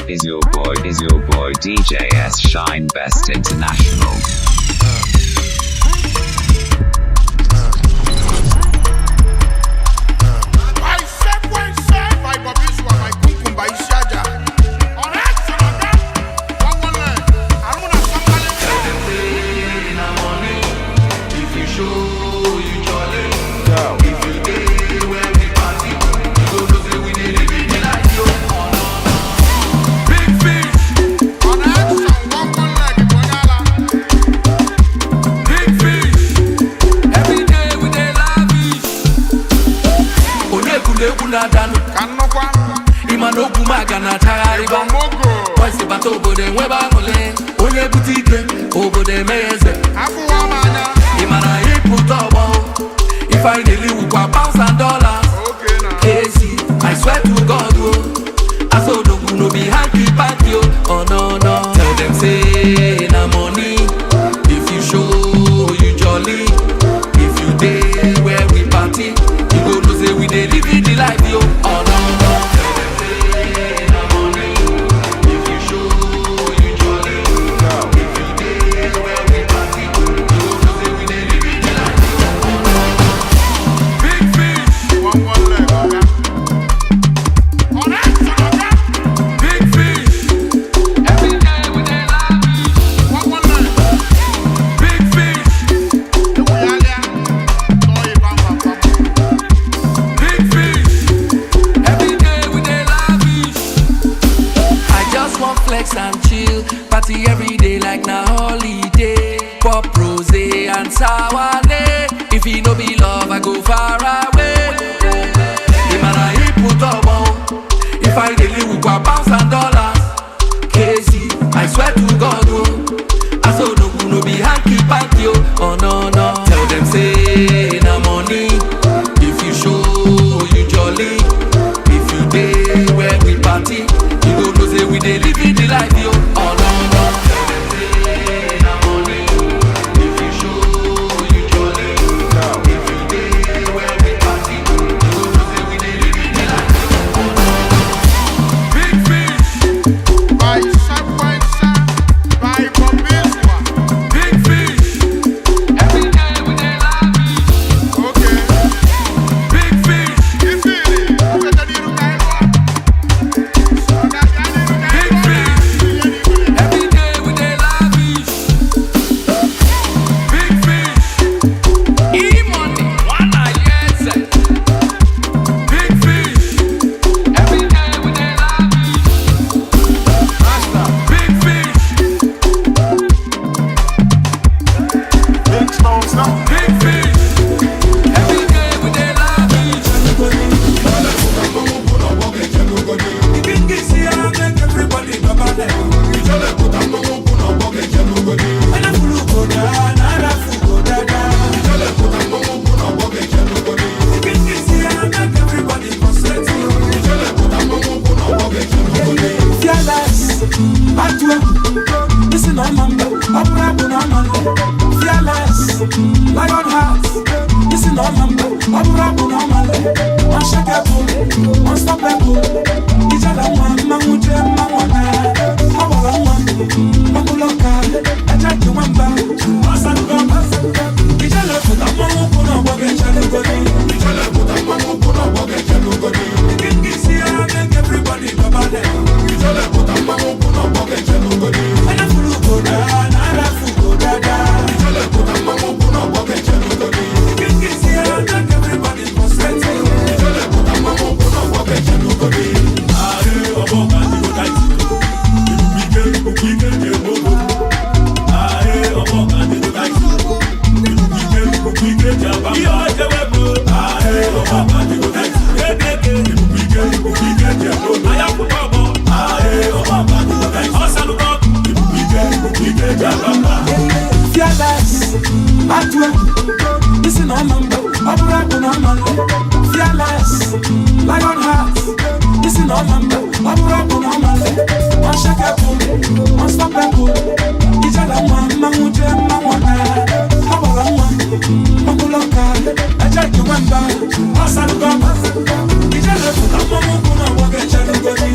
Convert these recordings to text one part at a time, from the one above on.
Is your boy DJ S Shine Best International. Ijele pụta mmanwụ ụkwụ na ọgbọ ga-eche n'ugodi.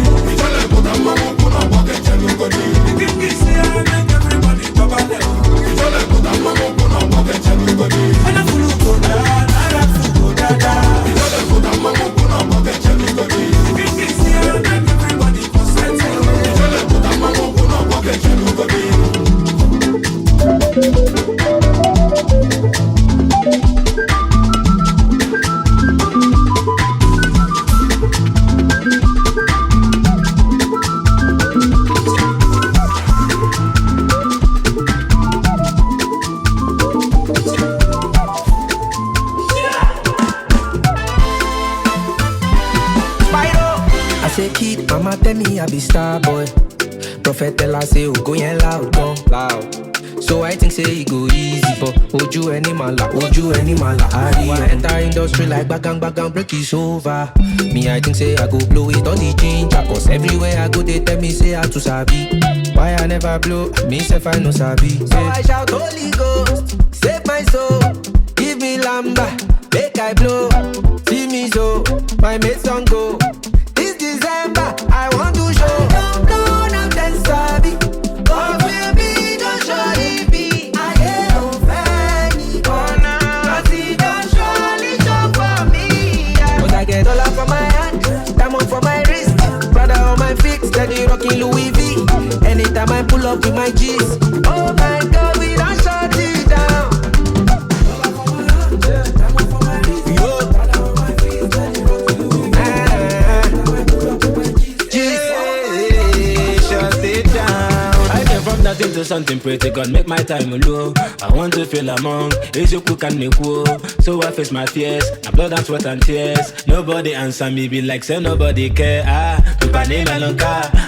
As a kid, mama tell me I be star boy. Prophet tell her say, oh, go yen loud, gone loud. So I think say it go easy, but ojú ẹni màlà, ojú ẹni màlà, àrí. Enter industry like bagang bagang, break is over. Me, I think say I go blow it all the ginger, 'cause everywhere I go they tell me say I too sabi. Why I never blow? Me self I no sabi. So I shout Holy Ghost, save my soul, give me lamba, make I blow. See me so, my mates don't go. This December, I want to show. Don't blow, now then sabi. God will be, don't surely be. I ain't fair, cause he don't surely show for me. 'Cause I get dollar for my hand, diamond for my wrist, brother on my feet, steady rocking Louis V. Anytime I pull up with my G's, oh my God, we don't shut it down. Yo. Ah. G's. Shut it down. I came from nothing to something pretty, God make my time low. I want to feel among, Eziokwu ka m na-ekwu. So I face my fears, I blood and sweat and tears. Nobody answer me, be like say nobody care. Ah, Tupa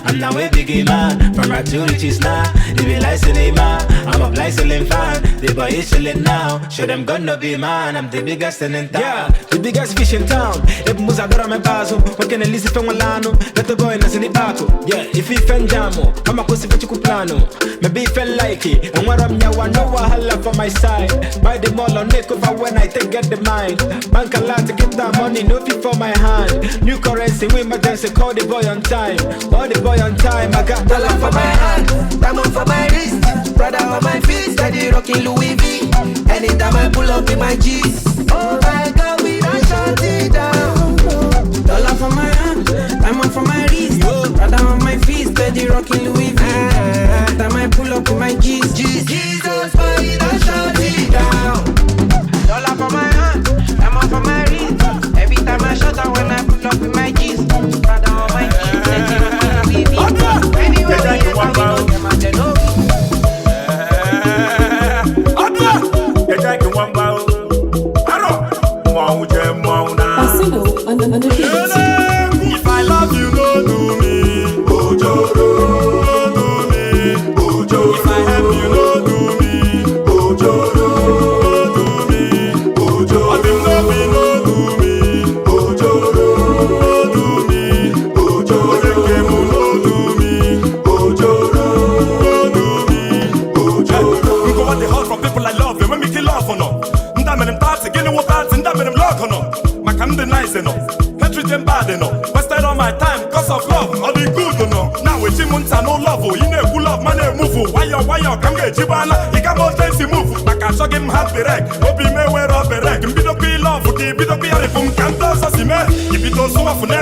I'm now a big man. From right to riches now, it be like cinema. I'm a blind ceiling fan, the boy is chilling now. Show them gonna be man, I'm the biggest thing in town. Yeah, the biggest fish in town. Ebu muzadora me bazo, wakene lisi fe walano. Let the boy nasi ni bako. Yeah, if he fen jamo, I'm a kusi fe plano. Maybe feel like it, and what I'm now, no wahala for my side. Buy the mall on neck over when I take get the mind. Bank a lot to get that money, no fee for my hand. New currency, we emergency, call the boy on time. Call the boy on time, I got dollar for my hand, diamond for my wrist, brother on my feet, steady rocking Louis V. Anytime I pull up in my G's, oh my God, we done shut it down. Dollar for my hand, diamond for my wrist, brother on my feet, steady rocking Louis V. Anytime I pull up in my G's, G's, Jesus, boy, we done shut it down. Dollar for my hand, diamond for my wrist. Every time I shut down when I pull up in my G's, brother on my feet, steady rocking Louis V. Anyway, we enter, we know them and they know we. Asino on the beat. If I love you, no do me. Ojoro, no do me. Ojoro. If I help you, no do me. Ojoro, no do me. Ojoro. I think no be no do me. Ojoro, no do me. Ojoro. Ekemu no do me. Ojoro, no do me. Ojoro. Go on the hunt from people I love, and when me kill off or no. Ndamene mtati, gini wotati, ndamene mloko no. Maka ndị nice no. Hatred them bad no. Wasted all my time cause of love, all the good no. Now echi m nta no love, ị na-ekwu love ma na-emuvu. Nwayọ nwayọ ka m ga-eji gbana, ị ga m otu esi move. Maka achọghị m ha berek, obi m ewere berek. Mbidokwa ile ọfụ ka ibidokwa ya rịpụ m ka ndị ọzọ si mee. Ibido zụwafụ ne,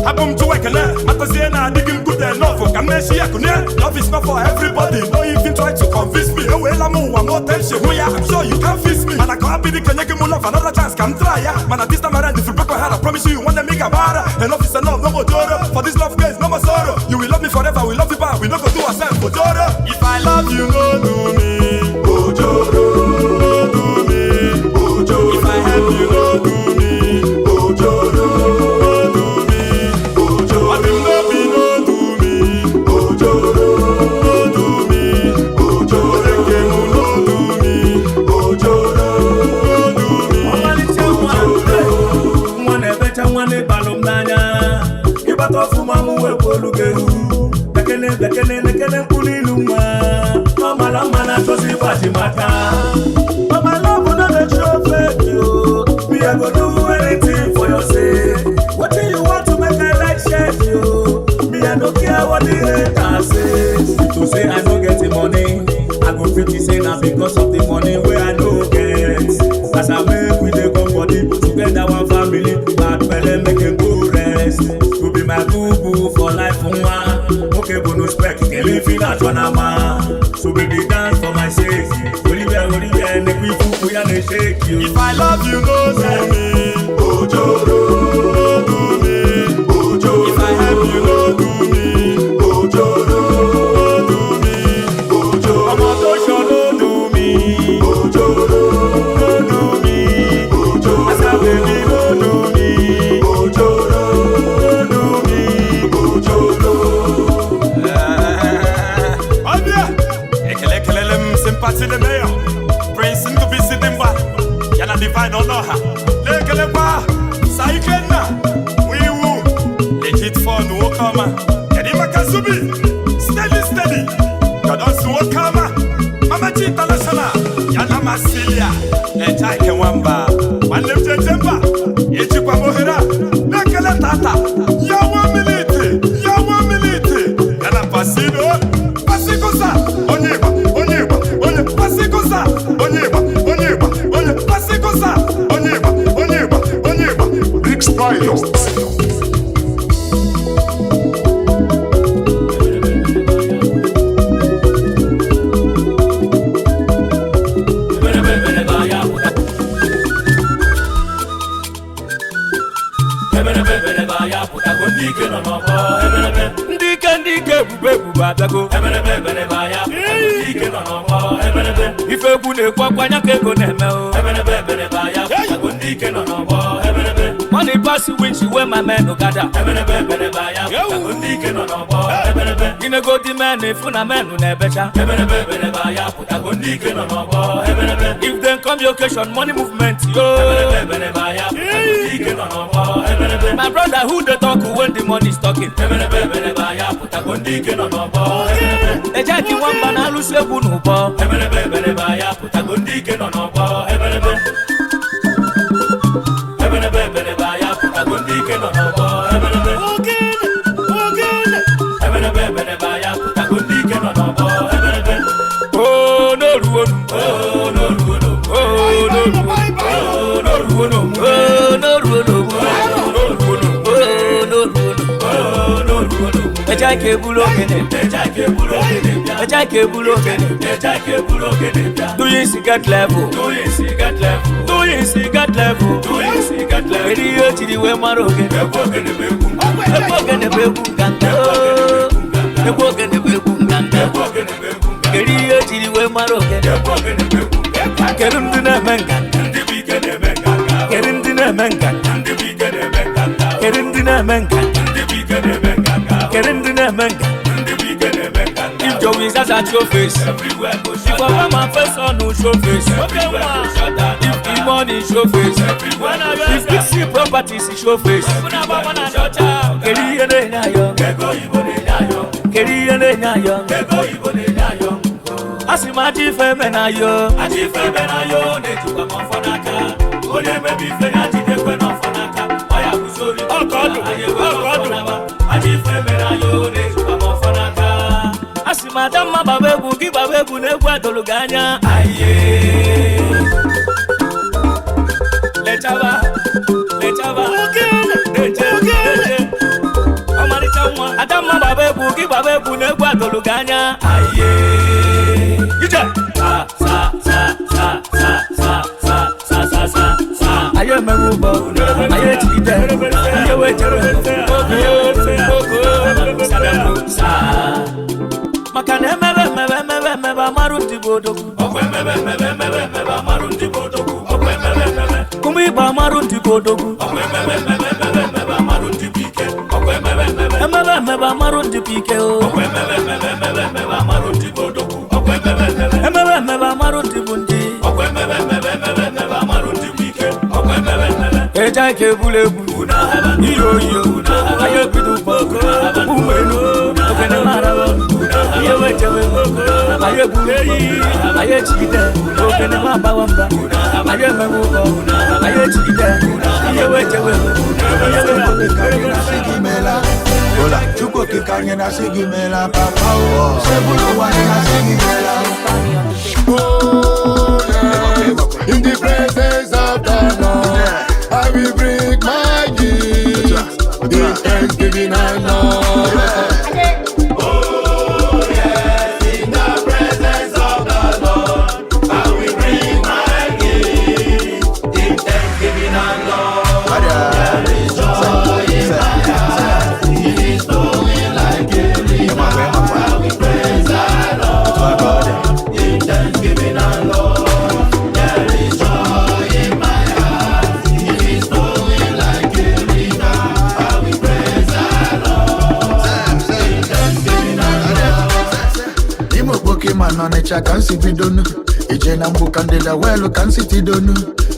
hapụ m jụwa ekele. Matazie na adịghị m good enough ka m na-eshi ya kụnye. Love is not for everybody, no even try to convince me. Eweela m ụwa m otu esi hụ ya, I'm sure you can't fix me. Mana ka ọ bịrị ka nye gị m love another chance ka m try ya. Mana this time around if you break my heart, I promise you one day make a bara. Enough is enough, no more joro. For this love case, no more sorrow. You will love me forever, we love you back, we no go do ourselves for joro. If I love you, no do me. Ojoro, no do me. Ojoro. If I help you, no do me. Ojoro, no do me. Ojoro. I think no be no do me. Ojoro, no do me. Ojoro. Ekemu no do me. Ojoro, no do me. Ọmalịcha nwa, nwa na-ebecha nwa n'ịbalụ m n'anya. Ịgbata ọfụma m wepụ olu gị elu. Bekene bekene nekene mkpụrụ ilu nwa. Ọ mara mma na-achọzi ịgbaji m aka. But my love no dey show fake yo. Me I go do anything for your sake. Wetin you want to make I like shake yo? Me I no care what the haters say. To say I no get the money, I go fit say na because of the money wey I no get. As I make we dey come body together one family, bad belle make him go rest. You be my boo boo for life nwa. Nwoke bụ no spec, kele ife na-achọ na ma. So baby dance for my sake. Olivia, Olivia, nekwe ifuku ya na-shake you. If I love you, no do me. Ojoro, no do me. Ojoro. If I help you, no do me. Ojoro, no do me. Ojoro. Ọmọ tó ṣan ló do me. Ojoro, no do me. Ojoro. Asa baby no do me. Ojoro, no do me. ọma. Kedu maka Zubi Steady Steady Godonsi nwoke ọma, Mamachi International ya na Masilia Eja Ike Nwamba nwanne m jeje mba. Ejikwa m ohere a na-ekele tata ya nwa militi, ya nwa militi ya na Pasino Pasikosa onye ịgba, onye ịgba, onye Pasikosa onye ịgba, onye ịgba, onye Pasikosa onye ịgba, onye ịgba, onye ịgba. Big Pilot. Ndị ike, ndị ike, ebube, ebube abịago. Ife egwu na-ekwu akwanya ka ego na-eme o. Money pass winch wey my men gather. Inego di men ifu na men na-ebecha. If dem come the occasion, money movement yo. My brother, who dey talk when the money is talking? Ejeki nwamba na-alụso egwu n'ụbọ. Oh, n'oruonu. Oh, n'oruonu. Oh, n'oruonu. Oh, n'oruonu. Oh, n'oruonu. Oh, n'oruonu. Ẹja ike ebulu ogene. Ẹja ike ebulu ogene. Do you see get level? Do you see get level? Do you see get level? Do you see get level? Eri yóò jiri wee mara ogene. Egwu ogene bụ egwu nganga. Egwu ogene bụ egwu nganga. Eri yóò jiri wee mara ogene. Kedu ndị na-eme nganga? Kedu ndị na-eme nganga? Kedu ndị na-eme nganga? Kedu ndị na-eme nganga? If Joey Zaza show face, if Obama face on show face, if the money show face, if Big C properties show face. Kedu ihe na-enye ayọ? Kedu ihe na-enye ayọ? Asị m ajọ ife eme na ayọ. Ajọ ife eme na ayọ na-ejikwa m ọfọ n'aka. Onye mebi ife ya jidekwe n'ọfọ n'aka. Ọ ya kụzori anyị enwe ọfọ n'aba. Ajọ ife eme na ayọ na-ejikwa m ọfọ n'aka. Asị m Adamma gbaba egwu gị, gbaba egwu na egwu adolu gị anya. Aye. Lechaba, lechaba, leche, leche. Ọmarịcha nwa. Adamma gbaba egwu gị, gbaba egwu na egwu adolu gị anya. Aye. Ije. Sa, sa, sa, sa, sa, sa, sa, sa, sa, sa, sa. Ayé mẹ́rù bọ̀, ayé jìgìtẹ̀, ayé wẹ̀jẹ̀rẹ̀, ogo, ogo, sàdàkù, sà. Maka na emebe emebe emebe emebe amarụ ndị bụ odogwu. Kụmụ igba amarụ ndị bụ odogwu. Emebe emebe amarụ ndị bụ ike o. Emebe emebe amarụ ndị bụ ndị. Eja ike ebulu egwu. Iyo iyo. Anyị ebido ụgbọ. Ụmụ elu. Ogene mara. Ihe wejewe. Anyị ebulu eyi. Anyị ejigide. Ogene ma agbawa mba. Anyị emewe ụgbọ. Anyị ejigide. Ihe wejewe. Ihe wejewe. Hola, Chukwu okike anyị na-asị gị meela papa o. Sebụlụ ụwa anyị na-asị gị meela. In the presence of the Lord, I will bring my gift in thanksgiving and love. Oh yes, in the presence of the Lord, I will bring my gift in thanksgiving and love. There is joy in my heart, it is flowing like a river. I will praise the Lord in thanksgiving and love. There is joy in my heart, it is flowing like a river. I will praise the Lord in thanksgiving and love. Imo okpoke ma n'Ọnịcha ka m si bidonu. Ije na mgbu ka ndịda weelu ka m si tidonu.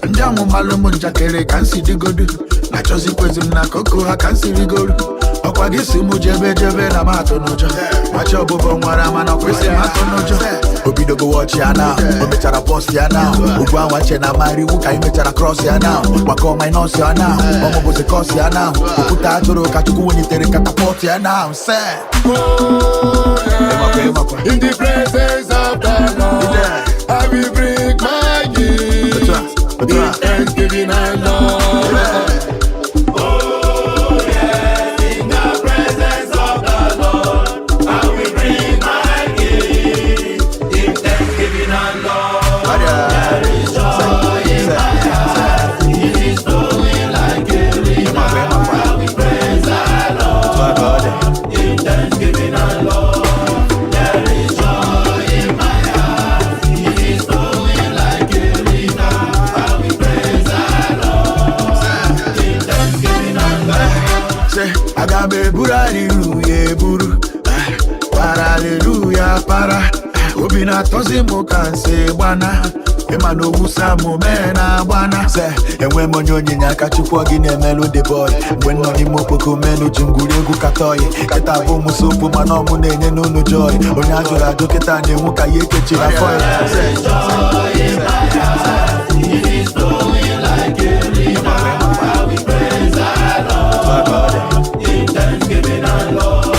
Ndị amụmalụ m njakịrị ka m si digodu. Achọzikwezi m na koko ha ka m siri goru. Ọkwa gị si mụ jebe jebe na m atụ n'ụjọ. Machi ọbụbọ nwara mana ọ kwesị m atụ n'ụjọ. Obidogo wọchị ya na o mechara bọs ya na ugwu anwa che na mara iwu ka anyị mechara krọs ya na gbakọ minọs ya na ọmụbụzi kọs ya na okwute atụrụ ka Chukwu welitere katapọt ya na nse. In the presence of the Lord, I will bring my gift in thanksgiving and love. Oh yes, in the presence of the Lord, I will bring my gift in thanksgiving and love. There is joy in my heart, it is flowing like a river. I will praise the Lord in thanksgiving and love. There is joy in my heart, it is flowing like a river. I will praise the Lord in thanksgiving and love. Say, aga m eburu hallelujah eburu, para hallelujah para. Obi na-atọzi m ka nsi gbana, ịma na owusa m mee na-agbana. Se, enwe m onye onyinye aka Chukwu gị na-emelụ the boy. Mgbe m nọ n'ime okpoko menu ji ngwuri egwu katọyi. Kịta bụ m sopu mana ọ mụ na-enye n'unu joy. Onye a jụrụ ajụ kịta na-enwu ka ya ekechiri afọ ya. Se, It is flowing like a river. I will praise the Lord in thanksgiving and love.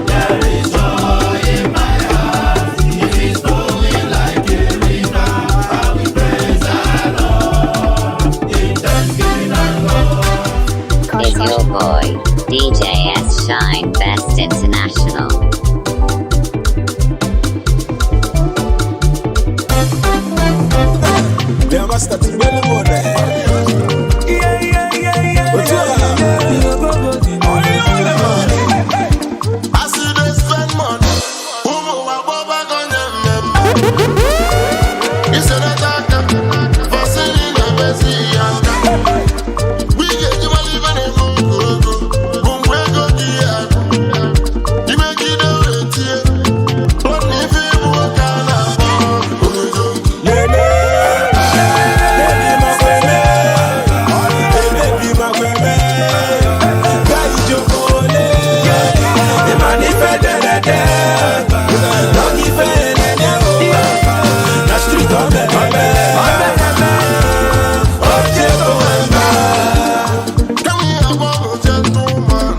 There is joy in my heart. It is flowing like a river. I will praise the Lord in thanksgiving and love. Is your boy, DJ S Shine Best International. They must have been more there. I see they spend money. Ụmụ agbọghọ gọnye mmemme. Isereta aka, fasịrị na-emezi ya nka. Wige ejiwala ibe na-eme ukwu ego, bụ mgbe ego gị agụ. Imegide wee tie, ọ na ife ịbụ nwoke a na-akpọ ojo. Tell me about a gentleman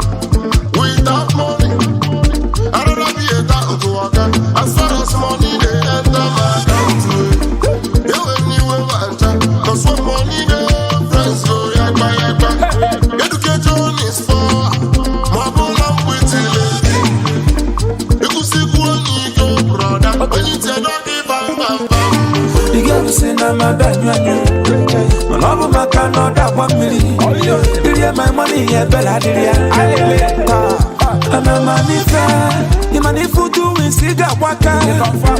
without money. I don't know be a that to work. As far as money they enter my account. You anywhere want, cause when money dey, friends go yagba yagba. Education is power. Ma bụla mgbitile. Ikusikwu onye ike, brother. Onye ntị adọghị bam bam bam. The girl say na my bad you, mana ọ bụ maka na ọ dagba mmiri. Irie my money ya ebela adịrị ya. Ana m anife, ịma na ife uju isi ga-agbaka.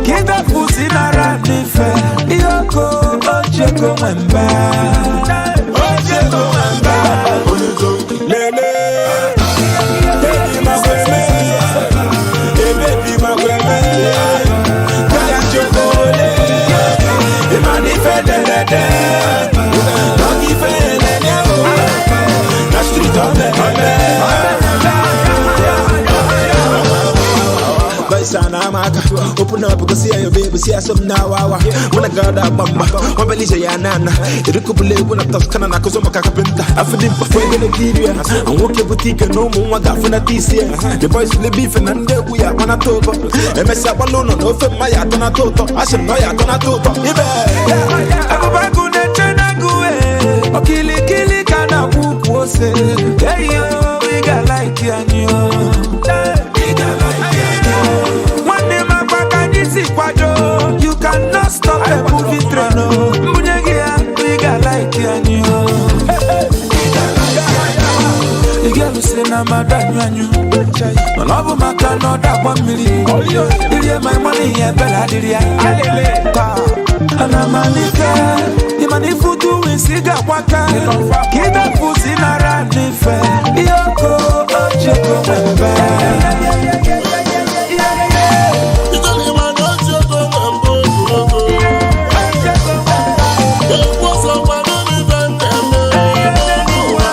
Ka ịdapụ si nara n'ife. Ihe oko ochego nwe mba. Ochego nwe mba. Lele, baby ma kweme, eh baby ma kweme, kaya chokole, imani fe delede, doggy fe enenye o, na street of the Boys na amaka. Open up, go see your baby, see some now. When I got that bamba, Obelisha ya nana. Irukubule when I Toscana na kuzo makakapenta. After the Nigeria, and walk a boutique and no more gafuna TC. The boys will beef and we are on a togo. MS Abalona, no Maya Tonatoto. I should know ya Tonatoto. Abụbagụ na-eche na-agụ e. Okilikili ka na-akwụ ukwu ose. Hey yo, ị ga-like anyị o. Ị ga-like anyị o. Nwanne m akwa ka anyị si kwado. You cannot stop a moving train o. Mbunye gị ya, ị ga-like anyị o. Ị ga-like anyị o. The girl say na mmadụ anyụ anyụ. Mana ọ bụ maka na ọ dagba mmiri. Irie my money ya ebela adịrị ya. Taa. Ana m anife, ịma na ife uju isi ga-agbaka. Ka ịdapụ si nara n'ife. Ihe oko ochego nwembe. Ijele ma na oji ego nwe mbụ ogo. Ekwu ọsọ kwado n'ife m na-eme n'ụwa.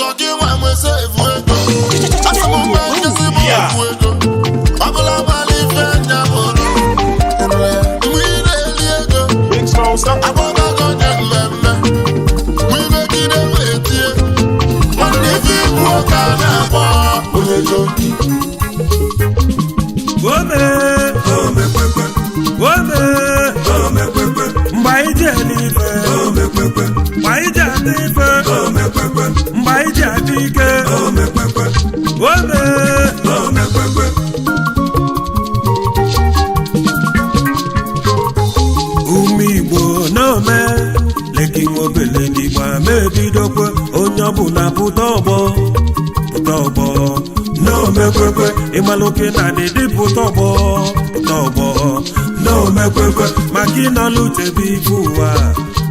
Ọsọ gị nwa nwese efu ego. Asị m mgbe nkịsị bụ okwu ego. Ọ bụla mara ife nya bụrụ. Mgbe ị na-eli ego, akpọbago onye mmemme. Mgbe imegide wee tie. Nwanne ife ikwu ụka na-akpọ onye joki. Ome, ome kwekwe. Ome, ome kwekwe. Mgbe anyị ji ele ife. Ome kwekwe. Mgbe anyị ji adị ife. Ome kwekwe. Mgbe anyị ji adị ike. Ome kwekwe. Ome, ome kwekwe. Ume Igbo na-ome leki nwa obele n'Igbo ama ebidokwe onye ọbụla pụta ọgbọ pụta ọgbọ na-omekwekwe ịmalụke na dịdị pụta ọgbọ pụta ọgbọ na-omekwekwe maka ịnọlụ chebe ife ụwa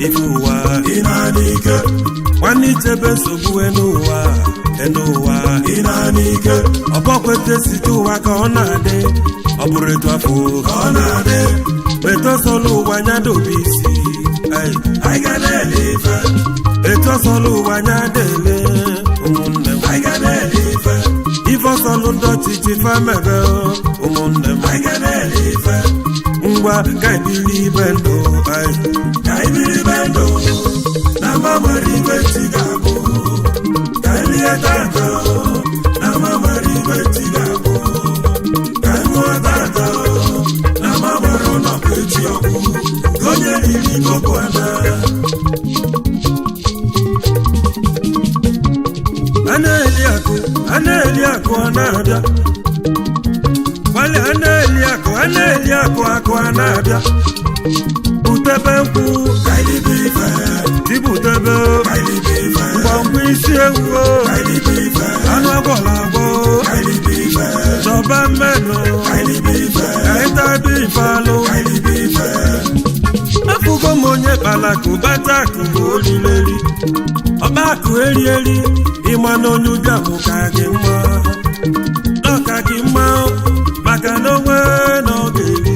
ife ụwa ịnaanị ike nwanne ichebe nsogbu enụwa enụwa ịnaanị ike ọbọkwete site ụwa ka ọ na-adị ọ bụrụ etu afọ ka ọ na-adị etosọla ụwa anya dobe isi anyị ga na-ele ife etosọla ụwa anya dele ụmụnne m anyị ga na-ele ife ife ọsọlụ ndị ọchịchị famebe ụmụnne m anyị ga na-ele ife ngwa ka ebili ibe ndụ anyị ka ebili ibe ndụ na mgbanwere ibe chi ga-abụ ka elie tata na mgbanwere ibe chi ga-abụ ka ṅụọ tata na mgbanwere ụlọ bụ echi ọgwụ ka onye riri koko ana a na-eli akụ a na-eli akụ ọ na-abịa Wale a na-eli akụ a na-eli akụ akụ a na-abịa butebe nkwụ tibutebe ngwongwo isi ewu o anụ agwọla agwọ chọba mmenụ kaịtabi ifealụ afụgo m onye kpara akụ kpata akụ bụ olileri ọkpa akụ erieri ịma na onye ụbịam ka gị mma ọka gị mma maka na onwe na ọ ga-eri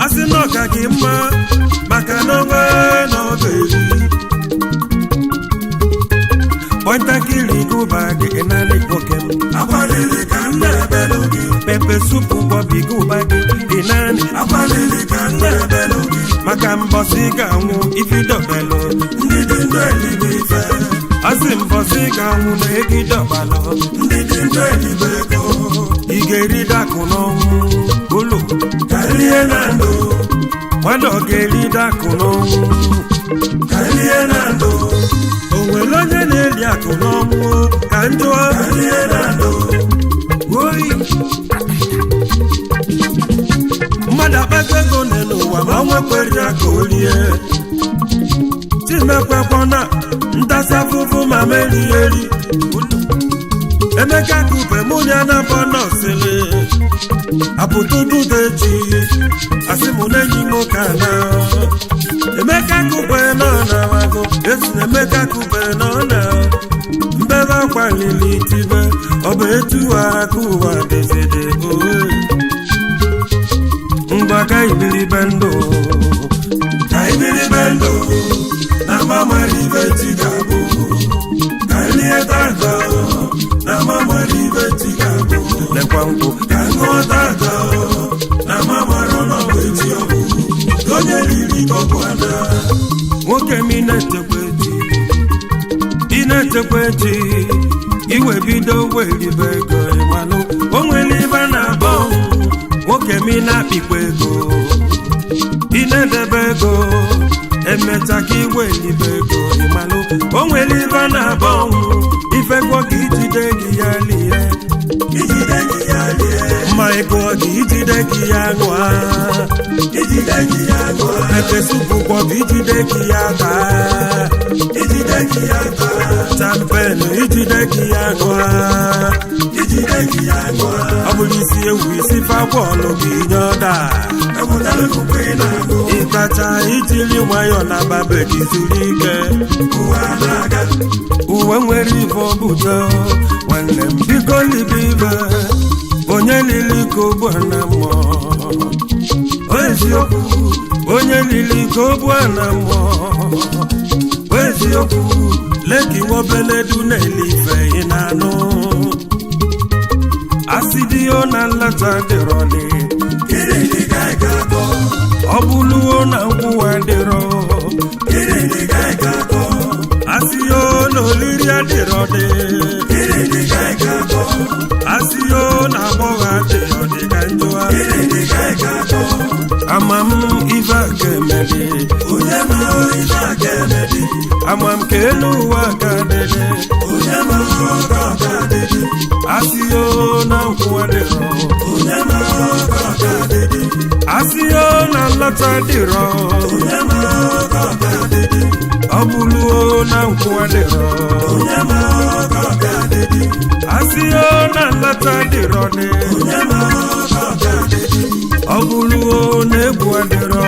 asị na ọka gị mma maka na onwe na ọ ga-eri pọntakịrị gụba gị naanị nwoke m akwalili ka m na-ebelu gị pepe supu bọbi gụba gị dị naanị akwalili ka m na-ebelu gị maka mbọsị ga-anwụ ifidobelu ndị dị ndụ elibe ife asị mbọsị ga-anwụ na egidọbalụ ndị dị ndụ elibe ego ị ga-eri dakụ n'ọnwụ ụlọ kalie na ndụ nwadọ ga-eri dakụ n'ọnwụ kalie na ndụ o nwere onye na-eli akụ n'ọnwụ ka njọ kalie na ndụ oyi mmadụ akpata ego n'elu ụwa ma o nwekwere ya ka o rie chimekwekwana ntasị afụfụ ma merie eri Emeka kube mụ ya na bọnọsịlị apụtụtụdechi asị mụ na enyi m ka na Emeka kube nọ na wago esi na Emeka kube nọ na mbebe akwa lili tibe ọ bụ etu aka ụwa dịzide oe ngwa ka ibiribe ndụ ka ibiribe ndụ na mgbanwere ibe chi ga-abụ ka elie tata na mgbanwere ibe chi ga-abụ lekwa nkwụ ka ṅụọ tata na mgbanwere ụlọ bụ echi ọbụ ka onye riri kọkụ ana nwoke m ị na-echekwa echi ị na-echekwa echi iwe bido welibe ego ịmalụ o nwere ibe na-akpọ nwoke m ị na-akpịkwa ego ị na-edebe ego emecha ka iwe elibe ego ịmalụ o nwere ibe na-akpọ ọnwụ ifekwa ka ijide gị ya lie ijide gị ya lie mma ịgụọ gị ijide gị ya ṅụa ijide gị ya ṅụa pepe supu kwọ gị ijide gị ya taa ijide gị ya taa champen ijide gị ya ṅụa ijide gị ya ṅụa ọ bụrụ isi ewu isi fagwọlụ gị nye ọda ịtacha ijiri nwayọọ na babe gị zuru ike uwe nwere ife ọbụdo nwanne m biko libe ibe onye lili ka ogbu na mmụọ eziokwu onye lili ka ogbu na mmụọ Eziokwu leki nwobeledu na-ele ife ị na-anụ asidio na nleta dịrọlị ọ bụluo na nkwụwa dịrọ asio na oliri adịrọdị asio na agbọghọ adịrọdị ka njụa amam ife a ga-emedi amam ka elu ụwa ka dịdị asio na nkwụwa dịrọ asio na nlọta dịrọ ọ bụluo na nkwụwa dịrọ asio na nlọta dịrọ dị ọ bụluo na egwu adịrọ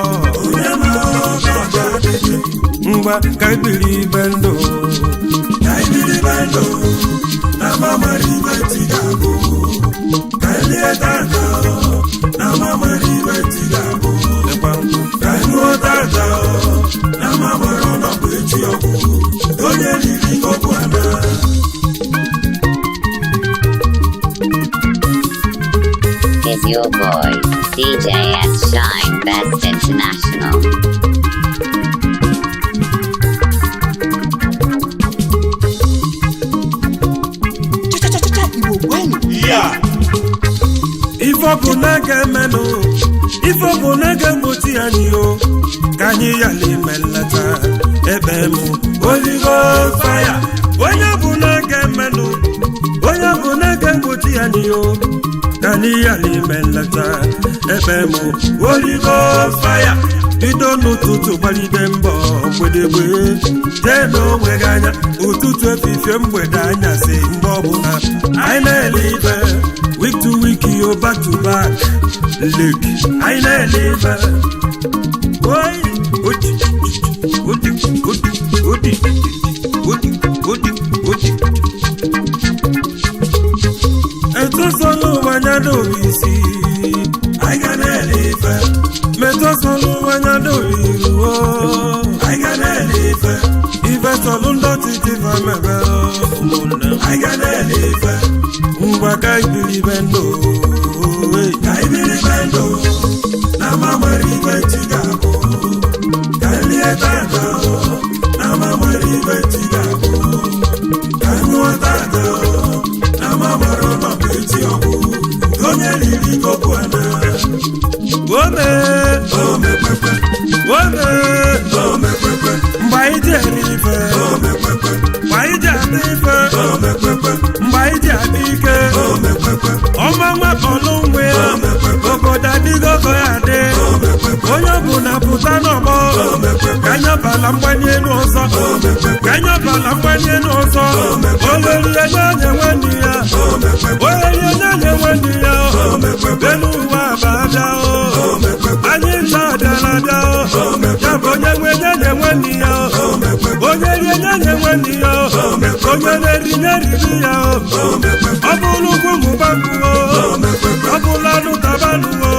ngwa ka ebiri ibe ndụ Is your boy, DJ S Shine Best International. Ife ọ bụ na ga-emenụ ife ọ bụ na ga-egbochi anyị o ka anyị yala ime nleta ebe m Holy Ghost fire onye bụ na ga-emenụ onye bụ na ga-egbochi anyị o ka anyị yala ime nleta ebe m Holy Ghost fire bido n'ụtụtụ gbalide mbọ mgbedegbe jee n'onwe gị anya ụtụtụ efifie mgbede anyasị mgbe ọbụla anyị na-ele ibe week to week yo back to back look anyị na-ele ibe oi odi odi odi odi odi odi odi etosọlụ ụwa anya n'obi isi anyị ga na-ele ife metosọlụ ụwa anya n'obi iruo anyị ga na-ele ife ife sọlụ ndị ọchịchị fa mebe ụmụnne anyị ga na-ele ife ngwa ka ibiri ibe ndụ ka ibiri ibe ndụ na ma nwere ibe chi ga-abụ ka lie tata na ma nwere ibe chi ga-abụ ka ṅụọ tata na ma nwere ọnọdụ echi ọgwụ onye riri kokwu ana ome ome kwekwe ome ome kwekwe mgbe anyị ji eri ife ome kwekwe mgbe anyị ji ata ife ome kwekwe mgbe anyị ji adị ike ọma nwapọlụ nwe obodo adịgo ka ya adị onye ọbụla pụta n'ọgbọ ka anya bala mgbanye elu ọzọ ka anya bala mgbanye elu ọzọ olerie n'anya nwanne ya olerie n'anya nwanne ya elu ụwa abada anyị nta abịara abịa ya bụ onye nwe nye nwanne ya onye rie nye nwanne ya onye na-eri nye riri ya ọ bụrụ ugwu mụbakuo ọ bụla anụtabanụo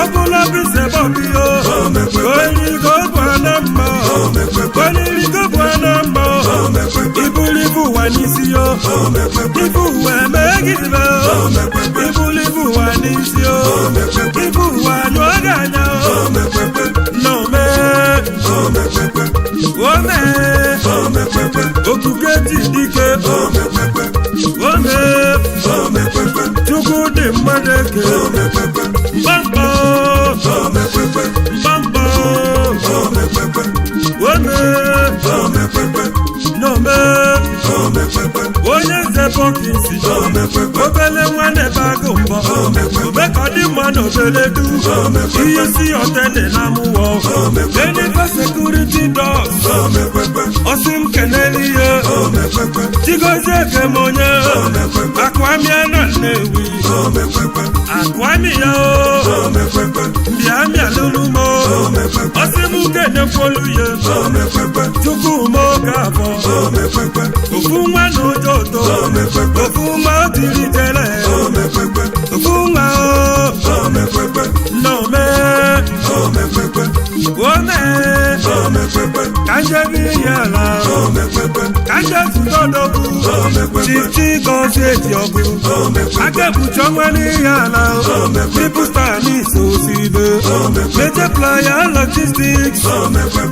ọ bụla bisebọbio origo bụ ana mma oririgo bụ ana mma iburu ibu ụwa n'isi yo ibu ụwa emee gị ibe iburu ibu ụwa n'isi yo ibu ụwa anyụọ gị anya na ome ome okuke ti dike ome chukwu dị mmadụ eke mkpamkpa mkpamkpa ome n'ome onye nze bọkisi obele nwa na-ebe agụ mbọ ome ka ọ dị mma na obele du ihe isi ọtene na amụwọ enife sekuriti dọs ọsị m kenele ihe chigozie kem onye akụamịa na Nnewi akụamị ya o mbịa mịa lụrụ m ọsị m kenekwolu ya tupu m oge abụọ ofu nwa na ụjọ ụtọ ofu nwa o tiri jele ofu nwa o na ome ome ka njebe n'ihi ala ka nje zụta odogwu chichi gọzi eji ọgụ aka ekpuchi ọnwa n'ihi ala People star n'iso osibe Major player logistics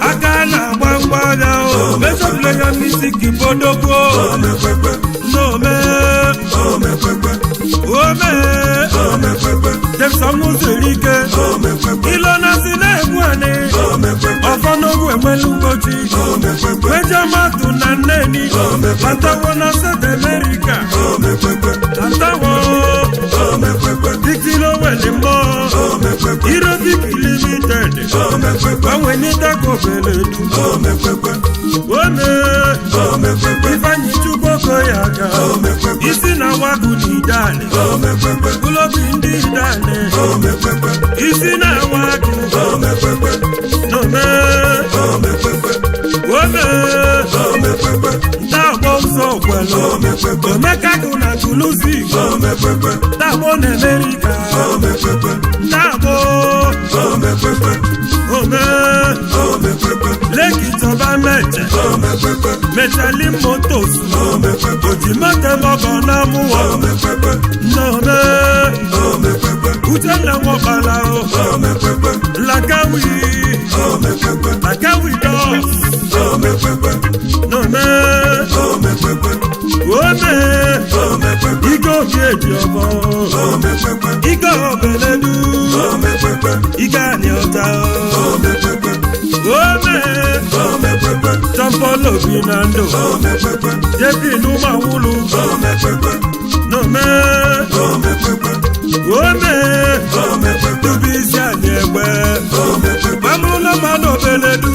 aka na-agba ngwa agha o Major player music bodogwo n'ome ome James ọnwụ zuru ike Ilona si na-egbu anị ọfọ n'ogwu enwelu mgbochi Major mmadụ na nneni batawo na South America batawo títí ló wẹ̀ ní mọ́ Eurobic Limited báwọn ní dákò bẹ̀rẹ̀ dùn ome Ifeanyi Chukwu Okoye-Aga isi na wagụ na idani gulobi ndị idani isi na wagụ n'ome ome ntaagbo ụzọ kwelu omeka gụ na tuluzi ntaagbo na Amerịka ntaagbo ome Leki tọba mẹjẹ mẹjẹlí motors òjì mọtẹmọkàn náà mú wọn nọmẹ uchenna nwọkpala o lakawi lakawi dọs nọmẹ ome ike obi eji ọbọ ike obeledu ike ani ọta ome Jean-Paul Obi na ndụ JP Numawulu nọmẹ ome Dubuisi anyị egbe amụla mmadụ obeledu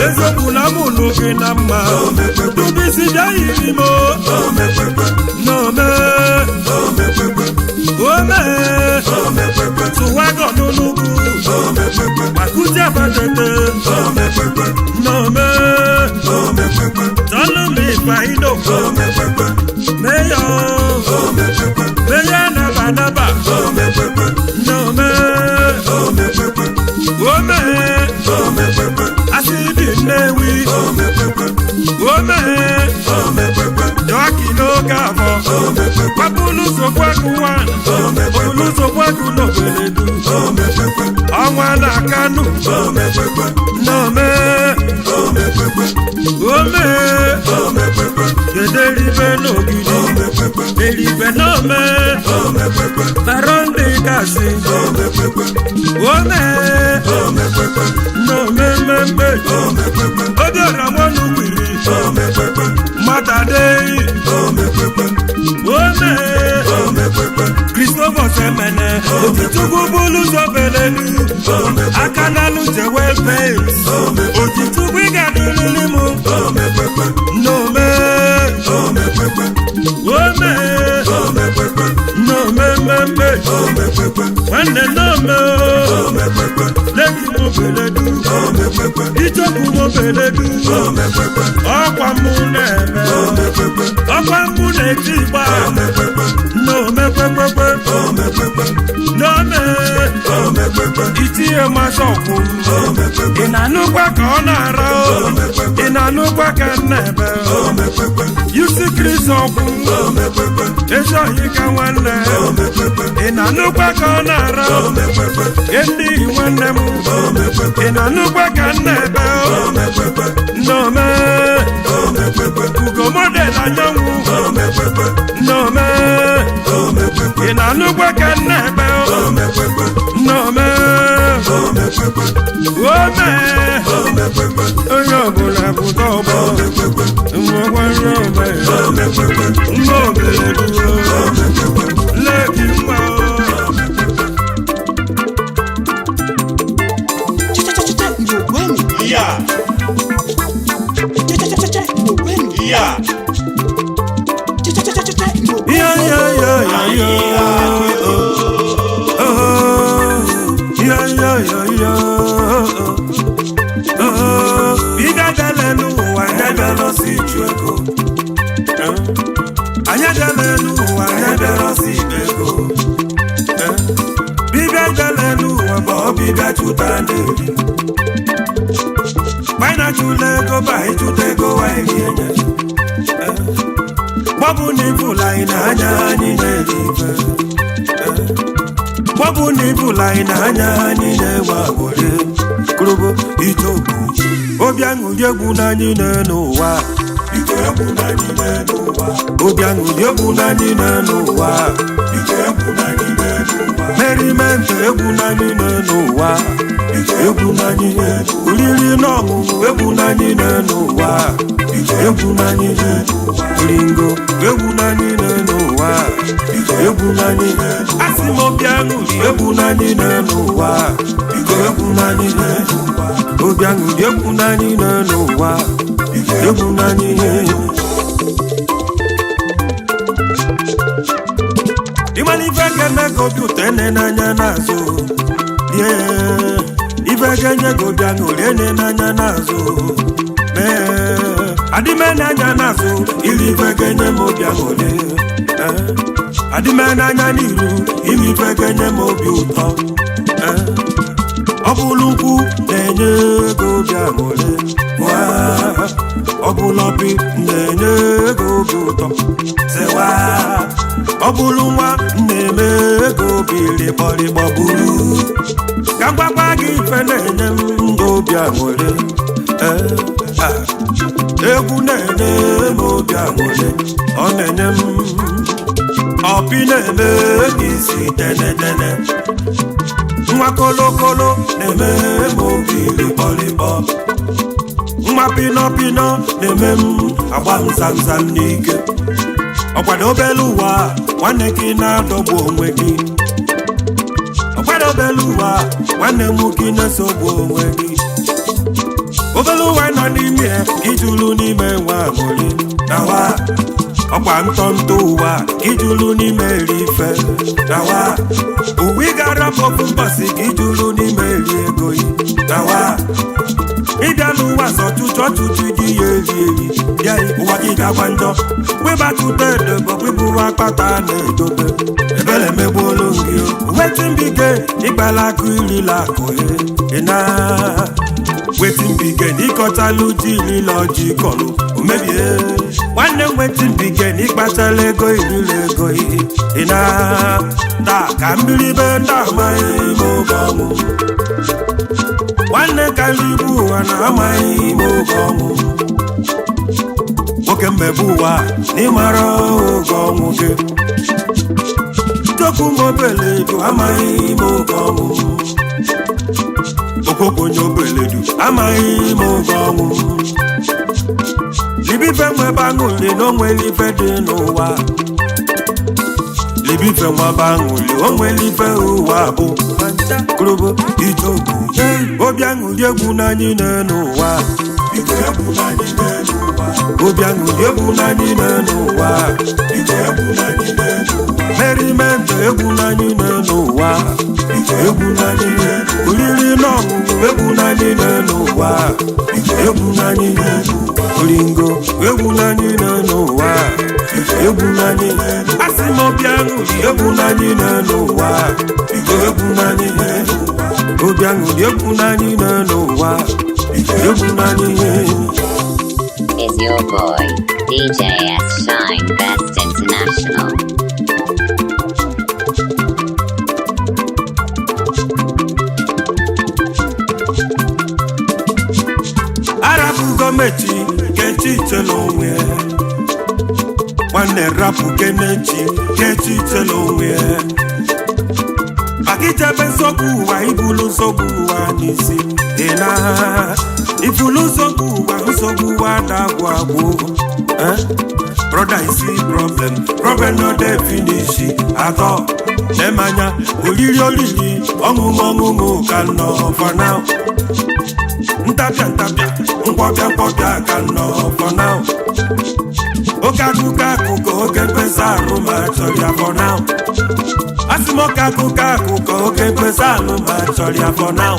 eziokwu na amụlụ gị na mma Dubuisi bịa yiri m nọmẹ ome tụwagọ n'Enugwu Makuti abatete nọmẹ tọ́lú mi ìfàyídò mẹ́yọ̀ mẹ́yọ̀ nàbànàbà nọmẹ ome asidi Nnewi ome jọ́kì n'oge afọ papulu sokwagu wan opulu sokwagu n'obeledu ọnwa na Kano nọmẹ ome kederibe n'ogidi eribe nọmẹ baronde kasi ome nọmẹ mmemme obiọra nwanu kwiri matadei ome Christopher Semene Otichukwu bulu zọbelelu aka n'alụ jewe pens Otichukwu ị ga-adịrịrị m n'ome ome n'ome mmemme nwanne n'ome leki m beledu ichekwu m beledu ọkwa mụ na-eme ọkwa mụ na-eti igba n'ome kwekwekwe n'ome itinye mmasị ọkwụ ị na-anụkwa ka ọ na-ara ị na-anụkwa ka m na-ebe yusi kristi ọkwụ ezi ohi ka nwanne ị na-anụkwa ka ọ na-ara ndị nwanne m ị na-anụkwa ka m na-ebe n'ome ugo model anyanwụ n'ome ị na-anụkwa ka m na-ebe n'ome ome onye ọbụla pụta ọgbọ nwekwa nre ome mma obeledu leki mma Yeah. Yeah. Yeah, yeah, yeah, yeah, yeah. Oh, yeah, yeah, yeah, yeah. Oh, bịa bịala n'ụwa, anyị bịara ọsọ ịchụ ego. Anyị bịala n'ụwa, anyị bịara ọsọ ibe ego. Bịa bịala n'ụwa, ma ọ bịa chụta na-eri. Chụla ego ba ịchụta ego anyị enye. Gbọbụ na ibụla anyị n'anya anyị na-eri ife. Gbọbụ na ibụla anyị n'anya anyị na-enwe agbụrị. Kurubo itobu obi aṅụrị egwu n'anyị n'ụwa. Obi aṅụrị egwu n'anyị n'ụwa. Merriment egwu n'anyị n'ụwa. Egwu n'anyị, oriri na ọṅụṅụ egwu n'anyị n'ụwa. Egwu n'anyị, ringo egwu n'anyị n'ụwa. Egwu n'anyị, asị m obi aṅụrị egwu n'anyị n'ụwa. Egwu n'anyị, obi aṅụrị egwu n'anyị n'ụwa. Egwu n'anyị. Ịmara ife ga-eme ka obi ụtọ ene n'anya n'azụ. Ife ga-enye gị obi aṅụrị ene n'anya n'azụ. Adịme n'anya n'azụ, iri ife ga-enye m obi aṅụrị. Adịme n'anya n'iru, iri ife ga-enye m obi ụtọ. Ọ bụlụ nkwụ na-enye ego obi aṅụrị. Ọ bụlụ ọpị na-enye ego obi ụtọ. Sewa. Ọ bụlụ nwa na-eme ego obi rịgbọrịgbọ buru. Ka mgbakwa gị ife na-enye m obi aṅụrị. Egwu na-enye m obi aṅụrị. Ọ na-enye m ọpị na-eme isi tenetene. Nwa kolokolo na-eme m obi rịgbọrịgbọ. Nwa pinọpinọ na-eme m agba nzanzan n'ike. Ọkwadobelu ụwa nwanne gị na-adọgbu onwe gị. Ọkwadobelu ụwa nwanne m gị na-esogbu onwe gị. Obelu ụwa nọ n'ime ya gị julu n'ime nwa aṅụrị. Na wa ọkwa ntọntọ ụwa gị julu n'ime eri ife. Na wa uwe ị ga-arapụ ofu mbọsị gị julu n'ime eri ego yi. Na wa ịbịa n'ụwa sọ chụchụ ọchụchụ dị ya eri eri. Ya ụwa gị gakwa njọ. Webatuta edobo wiburu akpata na-edobe. Ebere megbuolu gị. Wetin be gain ịkpala akụ irila akụ ị na. Wetin be gain ịkọchalụ ji irila ọjị kọlụ omebie. Nwanne m wetin be gain ịkpachala ego irila ego ị na. Taa ka mbiribe ndị amaghị ime oge ọnwụ. Nwanne karịrị ụwa na amaghị ime oge ọnwụ. Nwoke mmegbu ụwa na ịmara oge ọnwụ gị. Chukwu m obeledu amaghị ime oge ọnwụ. Okwokwo onye obeledu amaghị ime oge ọnwụ. Libife nwebe aṅụrị na onwere ife dị n'ụwa. Libife nwebe aṅụrị onwere ife ụwa bụ. Kurubo itobu obi aṅụrị egwu n'anyị n'ụwa. Obi aṅụrị egwu n'anyị n'ụwa. Merriment egwu n'anyị n'ụwa. Egwu n'anyị, oriri na ọṅụṅụ egwu n'anyị n'ụwa. Egwu n'anyị, oringo egwu n'anyị n'ụwa. Egwu n'anyị, asị m obi aṅụrị egwu n'anyị n'ụwa. Egwu n'anyị, obi aṅụrị egwu n'anyị n'ụwa. Egwu n'anyị. Is your boy, DJ S Shine Best International. Arapụ gọọmenti kechi iche n'onwe ya. Nwanne rapụ kenechi kechi iche n'onwe ya. Maka ichebe nsogbu ụwa ibulu nsogbu ụwa n'isi. Ị na ibulu nsogbu ụwa nsogbu ụwa na-agwụ agwụ. Brother, you see problem, problem no dey finish atọ. Nemanya oriri oriri ọṅụṅụ ọṅụṅụ ka nọ for now. Ntapịa ntapịa nkwọpịa nkwọpịa ka nọ for now. Oke akụkọ akụkọ oke mkpesa arụ ma chọrọ ya for now. Asị m oke akụkọ akụkọ oke mkpesa arụ ma chọrọ ya for now.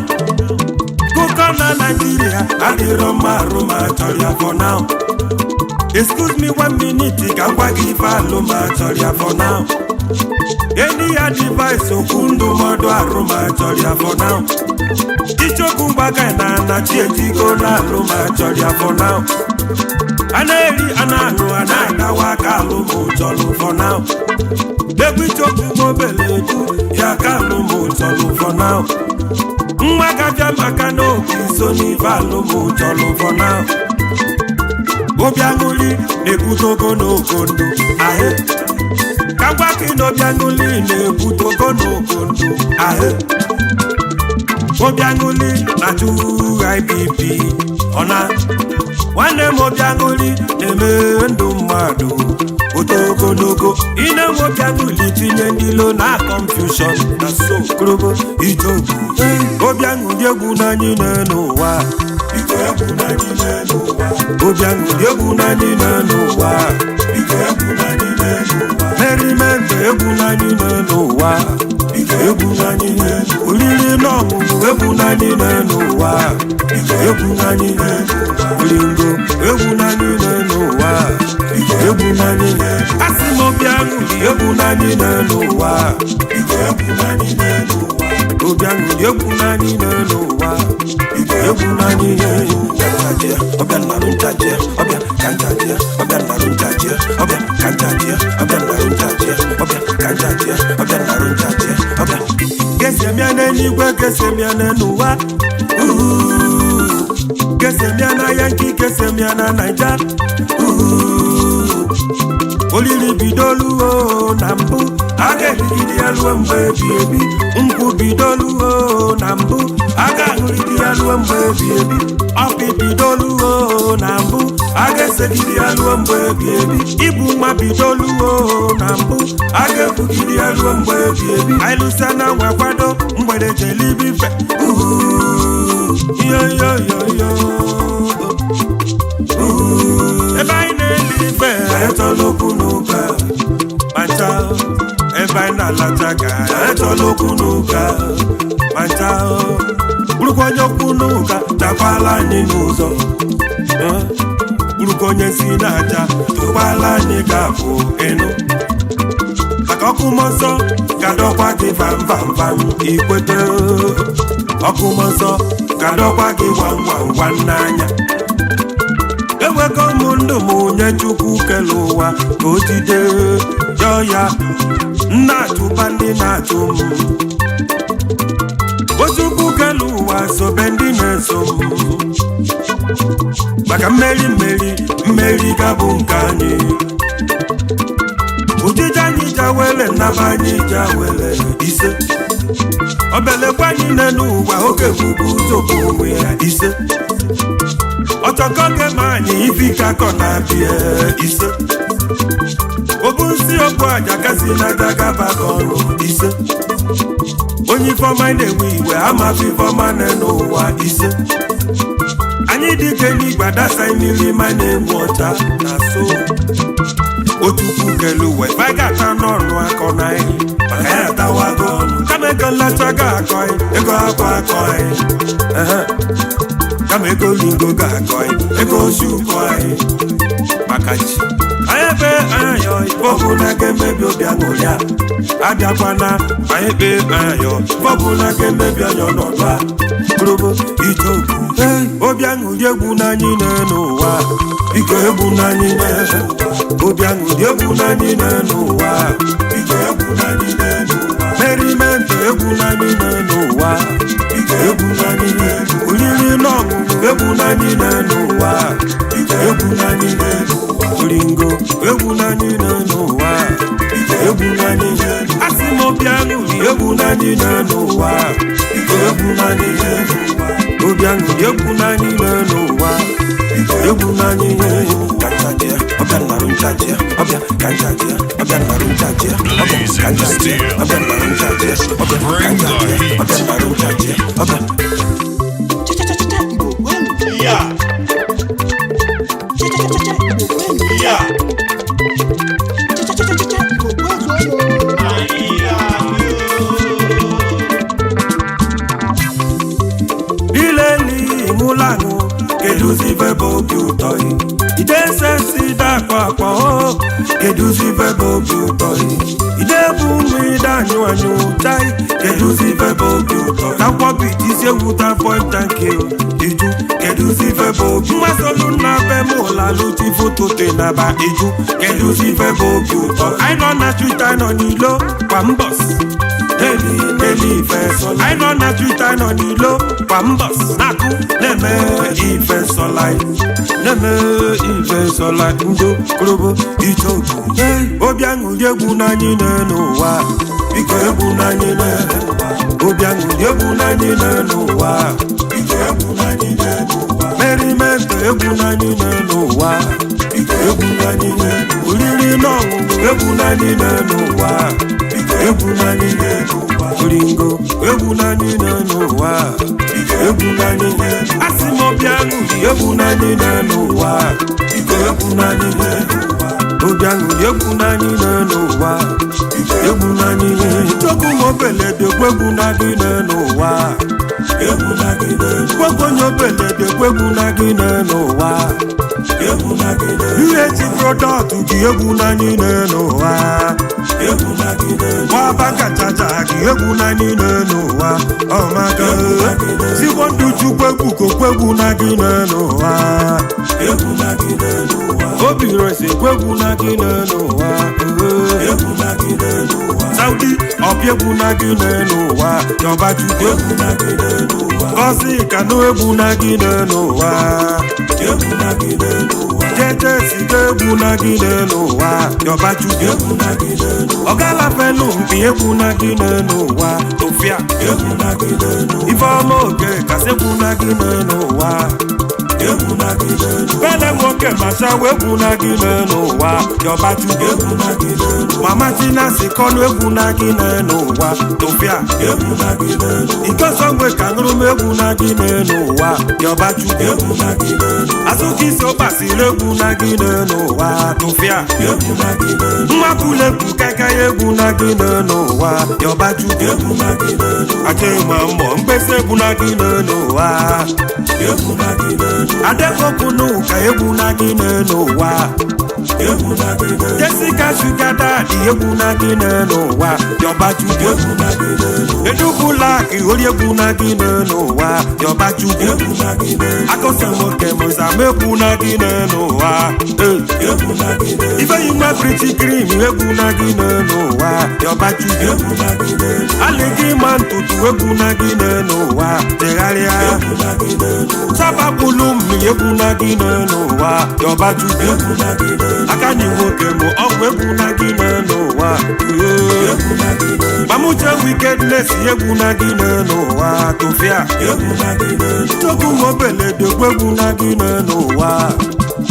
Akụkọ na Naịjirịa adịrọ mma arụ ma chọrọ ya for now. Excuse me 1 minute, ka m gwa gị ife alụma chọrọ ya for now. Any advice okwu ndụmọdụ arụma chọrọ ya for now. Ichokwu mgbaga na na chi ejigo na alụma chọrọ ya for now. A na-eri a na-aṅụ a na-agawa aka alụmụ chọrọ for now. Egwu ichokwu mobele eju ya ka alụmụ chọrọ for now. Nwa gabịa maka na obi so n'ife alụmụ chọrọ for now. Obi aṅụli na-ebute ogo n'ogo ndụ ahị. Ka ngwa gị na obi aṅụli na-ebute ogo n'ogo ndụ ahị. Obi aṅụli na-achụ IPP ọna. Nwanne m obi aṅụli na-eme ndụ mmadụ oto ogologo. Ị na-enwe obi aṅụli tinye ndị ilo na confusion na so korobo ijobu. Obi aṅụli egwu n'anyị n'ụwa. Obi aṅụli egwu n'anyị n'ụwa. Merrimembe egwu n'anyị n'ụwa. Egwu n'anyị oriri na ọṅụṅụ egwu n'anyị n'ụwa. Egwu n'anyị olingo egwu n'anyị n'ụwa. Egwu n'anyị asị m obi aṅụli egwu n'anyị n'ụwa. Obi aṅụli egwu n'anyị n'ụwa. Egwu n'anyị nchaji ọbịa nnarụ nchaji ọbịa ka nchaji ọbịa nnarụ nchaji ọbịa ka nchaji ọbịa nnarụ nchaji ọbịa ka nchaji ọbịa nnarụ nchaji ọbịa. Kesemia n'eluigwe kesemia n'ụwa. Kesemia na Yankee kesemia na Naija. Olili bidoluo na mbụ a ga-erigide ya ruo mgbe ebi ebi. Nkwụ bidoluo na mbụ a ga-aṅụrịde ya ruo mgbe ebi ebi. Ọkụ bidoluo na mbụ a ga-esegide ya ruo mgbe ebi ebi. Ibu nwa bidoluo na mbụ a ga-ebugide ya ruo mgbe ebi ebi. Anyị lụsa na nwa kwado mgbede jelibe ife. Yoyoyoyo ebe anyị na-eli ife anyị chọrọ okwu n'ụka mancha. Ebe anyị na-alacha ka anyị chọrọ okwu n'ụka mancha. Bụrụkwa onye okwu n'ụka chakwala anyị n'ụzọ. Bụrụkwa onye si n'aja tụkwala anyị ga-abụ ịnụ. Maka ọkụ mmụọ nsọ ga-adọkwa gị vam vam vam ikwete. Ọkụ mmụọ nsọ ga-adọkwa gị gwam gwam gwam n'anya. Ewego m ndụ m onye Chukwu kere ụwa ka o jide yọọ ya. Nna achụba ndị na-achụ m. O Chukwu kere ụwa sobe ndị na-eso m. Maka mmeri mmeri mmeri ga-abụ nke anyị. Ojije anyị ja wele nnaba anyị ja wele ise. Obelekwa anyị n'elu ụwa oge bụbu ụzọ onwe ya ise. Ọchọkọ gem anyị ifi ka akọ na-abịa ise. Obu nsi okwu aja kasị na gagaba ka ọrụ ise. Onye ifeọma na-ewe iwe amafe ifeọma n'ụwa ise. Anyị dike n'igwe adasa mmiri ma na-enwe ọcha na so. Otukwu kele ụwa ife anyị ga-ata n'ọnụ akọ na anyị maka ya atawago ọnụ. Kama ego nlacha ga-akọ anyị ego akwa akọ anyị. Kama ego lingo ga-akọ anyị ego osi ụkọ anyị maka chi. Anyị kpee ayọ ifeọbụla ga-emebi obi aṅụrị a. Abịakwana anyị kpee ayọ ifeọbụla ga-emebi anya ọnọdụ a. Korobo ijobu obi aṅụrị egwu n'anyị n'ụwa. Biko egwu n'anyị n'ụwa. Obi aṅụrị egwu n'anyị n'ụwa. Biko egwu n'anyị n'ụwa. Merrimembe egwu n'anyị n'ụwa. Biko egwu n'anyị n'ụwa. Oriri na ọṅụṅụ egwu n'anyị n'ụwa. Biko egwu n'anyị n'ụwa. Oringo egwu n'anyị n'ụwa. Biko egwu n'anyị n'ụwa. Asị m obi aṅụrị egwu n'anyị n'ụwa. Biko egwu n'anyị n'ụwa. Obi aṅụrị egwu n'anyị n'ụwa. Egwu n'anyị ka nchaji ọbịa nnarụ nchaji ọbịa ka nchaji ọbịa nnarụ nchaji ọbịa ka nchaji ọbịa nnarụ nchaji ọbịa ka nchaji ọbịa nnarụ nchaji ọbịa. Yeah. Yeah. Ileli ịṅụlanụ keduzi ife bụ obi ụtọ. Idesesi da Keduzi ife bụ obi ụtọ Idebu mmiri anyụ anyụ chai Keduzi ife bụ obi ụtọ Ka nkwọbi isi egwu ta point and kill Iju keduzi ife bụ obi Mmasolu na be m ụlalụ ji foto te na ba iju Keduzi ife bụ obi ụtọ Anyị nọ na street anyị nọ n'ilo kwa mbọs Neli ife sọla Anyị nọ na street anyị nọ n'ilo kwa mbọs Na-akụ na-eme ife sọla Na-eme ife sọla Njo korobo ichoku Obi aṅụrị egwu n'anyị n'ụwa Biko egwu n'anyị n'ụwa Obi aṅụrị egwu n'anyị n'ụwa Biko egwu n'anyị n'ụwa Merrimento egwu n'anyị n'ụwa Biko egwu n'anyị n'ụwa Oriri na ọṅụṅụ egwu n'anyị n'ụwa Biko egwu n'anyị n'ụwa Oringo egwu n'anyị n'ụwa Biko egwu n'anyị n'ụwa Asị m obi aṅụrị egwu n'anyị n'ụwa Biko egwu n'anyị n'ụwa Obi aṅụrị egwu n'anyị n'ụwa Egwu n'anyị n'ụwa Chukwu m obele dịkwa egwu na gị n'ụwa Egwu na gị n'ụwa Gwagwa onye obele dịkwa egwu na gị n'ụwa Egwu na gị n'ụwa UHG product gị egwu n'anyị n'ụwa Egwu na gị n'ụwa Nwaba kachacha gị egwu n'anyị n'ụwa Ọmaka Sikwo ndụ Chukwu egwu kokwu egwu na gị n'ụwa Egwu na gị n'ụwa Obi resi egwu na gị n'ụwa Egwu na gị n'ụwa Saudi ọbịa egwu na gị n'ụwa Yọba Chukwu egwu na gị n'ụwa Gọzi Kano egwu na gị n'ụwa Egwu na gị n'ụwa Jeje siga egwu na gị n'ụwa Yọba Chukwu egwu na gị n'ụwa Ọgalafenu mpi egwu na gị n'ụwa Tofia egwu na gị n'ụwa Ifeọma oke kasị egwu na gị n'ụwa Egwu na gị n'ụwa Bele nwoke machawa egwu na gị n'ụwa Yọba Chukwu egwu na gị n'ụwa Mama Tina si kọnụ egwu na gị n'ụwa Tofia egwu na gị n'ụwa Ikosongwe ka nụrụ m egwu na gị n'ụwa Yọba Chukwu egwu na gị n'ụwa Azụkisi ụkpasiri egwu na gị n'ụwa Tofia egwu na gị n'ụwa Nwapụlegwu kaikai egwu na gị n'ụwa Yọba Chukwu egwu na gị n'ụwa Achịma mbọ mkpesa egwu na gị n'ụwa Egwu na gị n'ụwa Adekokunu ka egwu na gị n'ụwa Egwu na gị n'ụwa Jessica Sugar Daddy egwu na gị n'ụwa Yọba Chukwu egwu na gị n'ụwa Edubulak ori egwu na gị n'ụwa Yọba Chukwu egwu na gị n'ụwa Akọsọ nwoke Mozam egwu na gị n'ụwa Egwu na gị n'ụwa Ifeyinwa Pretty Cream egwu na gị n'ụwa Yọba Chukwu egwu na gị n'ụwa Alịgị ma ntutu egwu na gị n'ụwa Chegharịa egwu na gị n'ụwa Sabapụlụ mmiri egwu na gị n'ụwa Yọba Chukwu egwu na gị n'ụwa Aka nyi nwoke mụ ọgwụ egwu na gị n'ụwa Mamuche wickedness egwu na gị n'ụwa Tofia egwu na gị n'ụwa Chukwu m obele dịkwa egwu na gị n'ụwa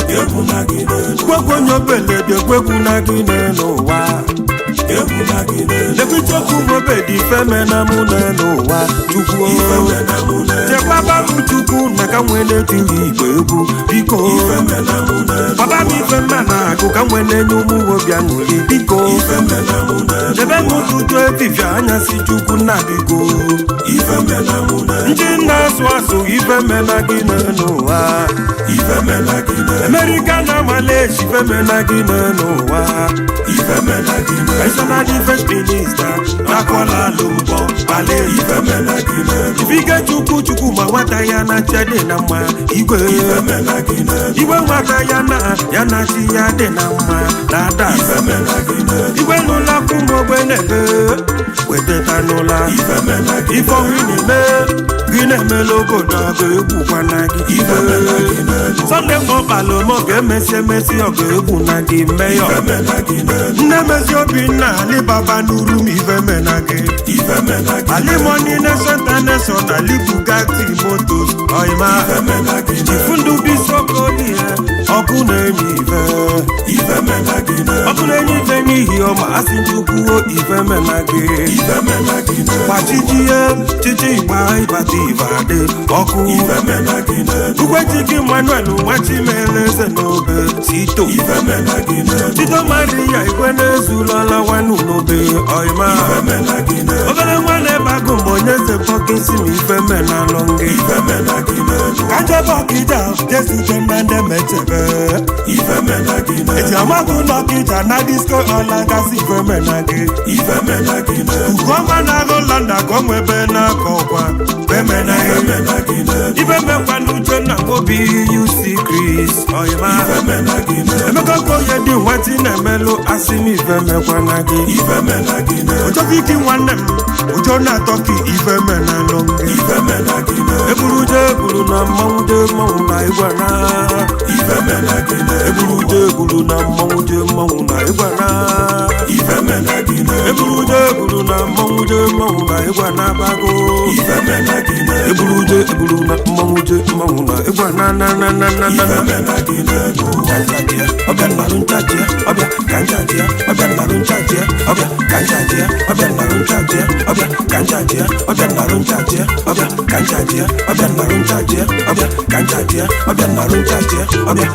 Egwu na gị n'ụwa Gwagwa onye obele dịkwa egwu na gị n'ụwa Egwu na gị n'ụwa Lekwi Chukwu m obedi ife mena mụ n'ụwa Chukwu chekwaba m Chukwu na ka nwee na-etiri igwe egwu biko Baba m ife mma na-agụ ka nwee na-enye ụmụ obi aṅụrị biko Debe m ụtụtụ efifie anyasị Chukwu nna biko Ndị na-asụ asụ ife mena gị n'ụwa America na Malaysia ife mena gị n'ụwa National Defense Minister nakwala alụmbọ bale Ifike Chukwu Chukwu ma nwata ya na chi dị na mma igwe Igwe nwata ya na ya na chi ya dị na mma na ada Igwe nụla kwụ m ogbe na-ebe weteta n'ụla Ife ọnwụ na-eme gị na-emela obodo ọgụ egwukwana gị Sunday mọbalụ m ga-emesi emesi ọgụ egwu na gị mmeyọ Nne mezi Obinna Alibaba n'uru m ife mena gị Alimoni nation international Ali Bugatti Motors ọyịma Chifundu Bisokoli ọkụ na-enye ife ọkụ na-enye ife n'ihi ọma asị nchukwuo ife mena gị gbachijie chichi igba ịbata ife adị ọkụ Ukwechike Emmanuel Nwachimele eze n'obe Tito Tito Maria igwe na-ezulọla nwanne n'obe ọyịma obere nwa na-ebe agụ mgbe onye eze bọkịsị ma ife mena alụ gị ka njebe ọkịja jezute na ndị mechebe eji Amagu n'Ọkịja na disco ọla gasị ifemena gị. Ugoma na-agụ London ka ọ nwebe na-akọ ọkwa. Ife mekwa n'uche na obi UC Chris Oyema. Emeka Okoye dị nwetị na-emelụ asị m ife mekwa na gị. Ojofiki nwanne m ujo na-atọ ka ife menalụ gị. Eburu je eburu na mmanwụ je mmanwụ na ịgwa na. Eburu je eburu na mmanwụ je mmanwụ na ịgwa na. Eburu je eburu na mmanwụ je mmanwụ na ịgwa na bago. Eburu je eburu na mmanwụ je mmanwụ na ịgwa na na na na na na. Ọbịa nnarụ nchaji ọbịa ka nchaji ọbịa nnarụ nchaji ọbịa ka nchaji ọbịa nnarụ nchaji ọbịa ka nchaji ọbịa nnarụ nchaji ọbịa ka nchaji ọbịa nnarụ nchaji ọbịa ka nchaji ọbịa nnarụ nchaji ọbịa.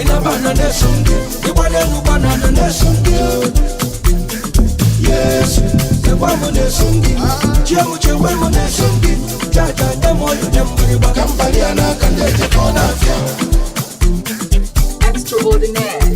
Ịnaba na na-eso m gị. Ịgbada elu gbada na na-eso m gị. Yesu, ekwe m na-eso m gị. Chie m chewe m na-eso m gị. Jaja nye m ọyụ nye m mgbịrịgba ka m bali ya n'aka ndị eje ka ọ na-afịa. Extraordinaire.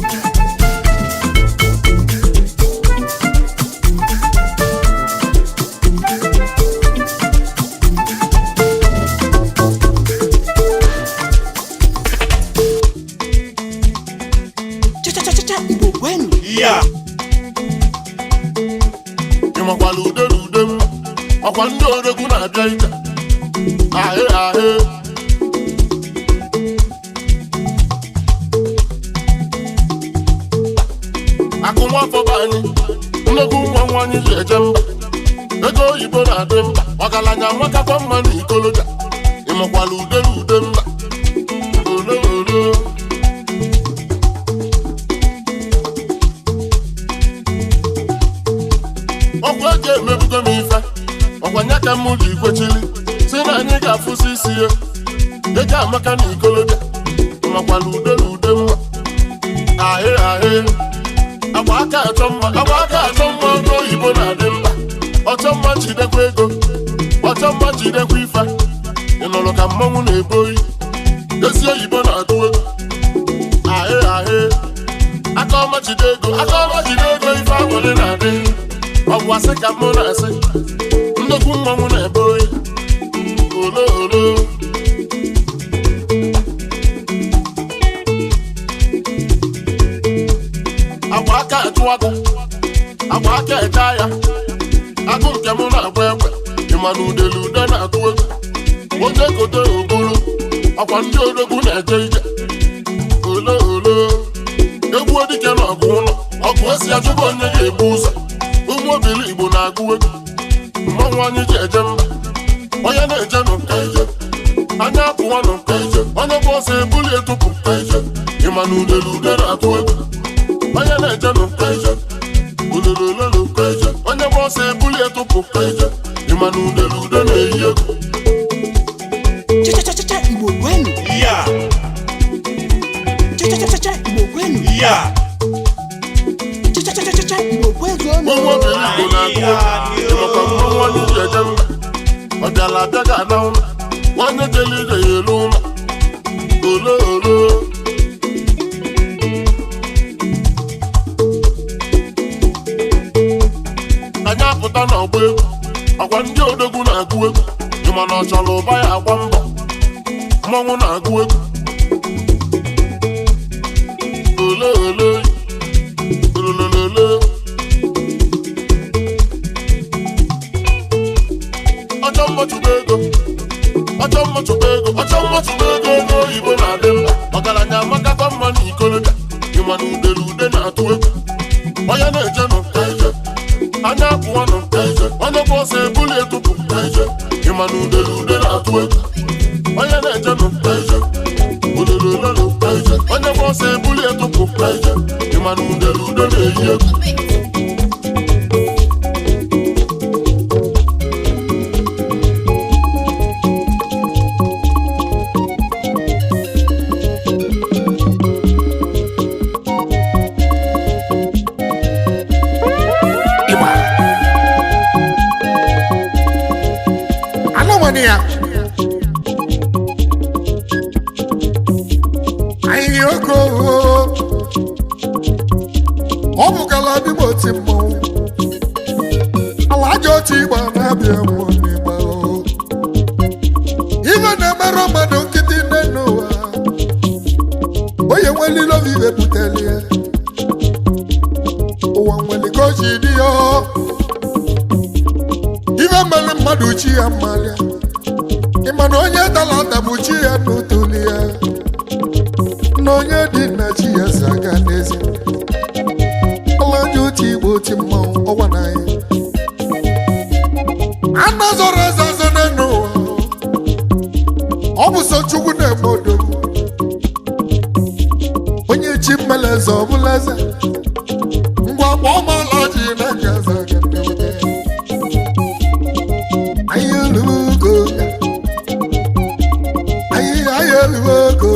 Cha-cha-cha-cha, Igbo kwenu. Ya. Ị makwala ude na ude m ọkwa ndị odogwu na-abịa ije ahị ahị akụ nwafọ be anyị nnukwu nwa nwa anyị ji eje mba ego oyibo na-adị mkpa ọgaranya nwakakwa mma na ikoloja ị makwala ude na ude mba ole ole. Ọgwụ eji emebugo m ife ọgwa nya ka m ji kwechili si na anyị ga-afụsi isi ya ego amaka na ikolobịa makwala ude na ude mma ahị ahị agba aka achọ mma agba aka achọ mma ọnụ oyibo na-adị mkpa ọchọ mma jidekwa ego ọchọ mma jidekwa ife ị nụrụ ka mmanwụ na-ebo oyi ezi oyibo na-atụ ego ahị ahị aka ọma jide ego aka ọma jide ego ife aṅụrị na-adị ọ bụ asị ka mụ na-asị nnukwu mmanwụ na-ebe oyi ole ole. Agba aka achụ agụ agba aka eche ya agụ nke mụ na-agba egbe ịma na udele ude na-atụ egwu onye kote oburu ọkwa ndị odogwu na-eje ije ole ole. Egwu dike na ọgụ ụlọ ọgụ esi achụba onye ga-ebu ụzọ ụmụ obili Igbo na-agụ egwu mmanwụ anyị ji eje mba onye na-eje nụ ka eje anya apụwa nụ ka eje onye bụ ọsọ ebuli etụpụ ka eje ịma na udele ude na-atụ egwu onye na-eje nụ ka eje olelolelo ka eje onye bụ ọsọ ebuli etụpụ ka eje ịma na udele ude na-eyi egwu. Cha-cha-cha-cha, Igbo kwenu. Ya. Cha-cha-cha-cha, Igbo kwenu. Ya. Cha-cha-cha-cha, Igbo kwenu. Ụmụ obili Igbo na-agụ egwu ịmakwa mmanwụ anyị ji eje mba ọ bịala abịa ga-ana ụlọ nwanne jele ije ya elu ụlọ ole ole. Anyị apụta n'ọgba egwu ọkwa ndị odogwu na-agụ egwu ịma na ọ chọrọ ụba ya agba mbọ mmanwụ na-agụ egwu ole ole olololole. Ọchọ mma chụba ego ọchọ mma chụba ego ọchọ mma chụba ego ego oyibo na-adị mkpa ọgaranya amakakwa mma na ikolobịa ịma na udele ude na-atụ egwu onye na-eje nụ ka eje anya apụwa nụ ka eje onye bụ ọsọ ebuli etụpụ ka eje ịma na udele ude na-atụ egwu onye na-eje nụ ka eje ololololo ka eje onye bụ ọsọ ebuli etụpụ ka eje ịma na udele ude na-eyi egwu. Anụmanụ ya anyị oke oho ọ bụkala dịgba oti mmọnwụ ala aja otu ịgba na-abịa mmụọ n'ịgba ife na-emerụ mmadụ nkịtị nne n'ụwa onye nwelile obi wepụtali ya ụwa nwere ka o ji dị ya ife mere mmadụ chi ya mmalịa ịma na onye talata bụ chi ya n'otoli ya na onye dị na chi ya si aga n'ezi ọlaji otu igbo oti mmanwụ ọgwa na anyị ana zọrọ eze azọ n'elu ụwa ọ bụ sọ Chukwu na-eme odogwu onye chi mmele eze ọ bụla eze ngwa kpọọ m ọlaji na nga eze aga ndewete. Anyị elugo anyị elugo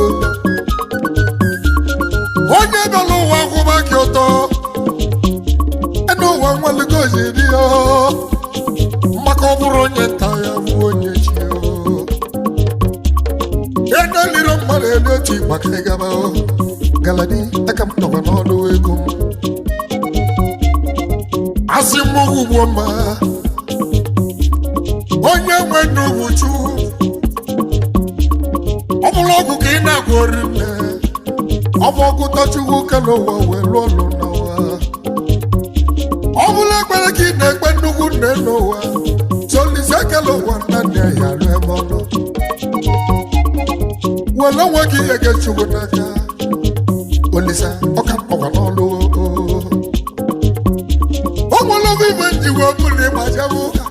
ụwa nwelugo jiri ya maka ọ bụrụ onye nta ya bụ onye chi eneliro mmadụ elu otu maka ịgaba galadi aka m nọkwa n'ọdụ ego m asị m ugbo mma onye nwe nnukwu chu ọ bụrụ ọgwụ ka ị na-agwọ rinne ọ bụ ọgwụ tọchukwu kele ụwa wee lụọ ọlụ n'ụwa ọ bụrụ ekpere ka ị na-ekpe nnukwu nne n'ụwa tolise kele ụwa nna nne ya rụ ebe ọnụ were onwe gị ihe ga-echukwu n'aka olise ọka mkpọkwa n'ọlụ o nwere oge ibe njiwe ọbụla ịgbajebe ụka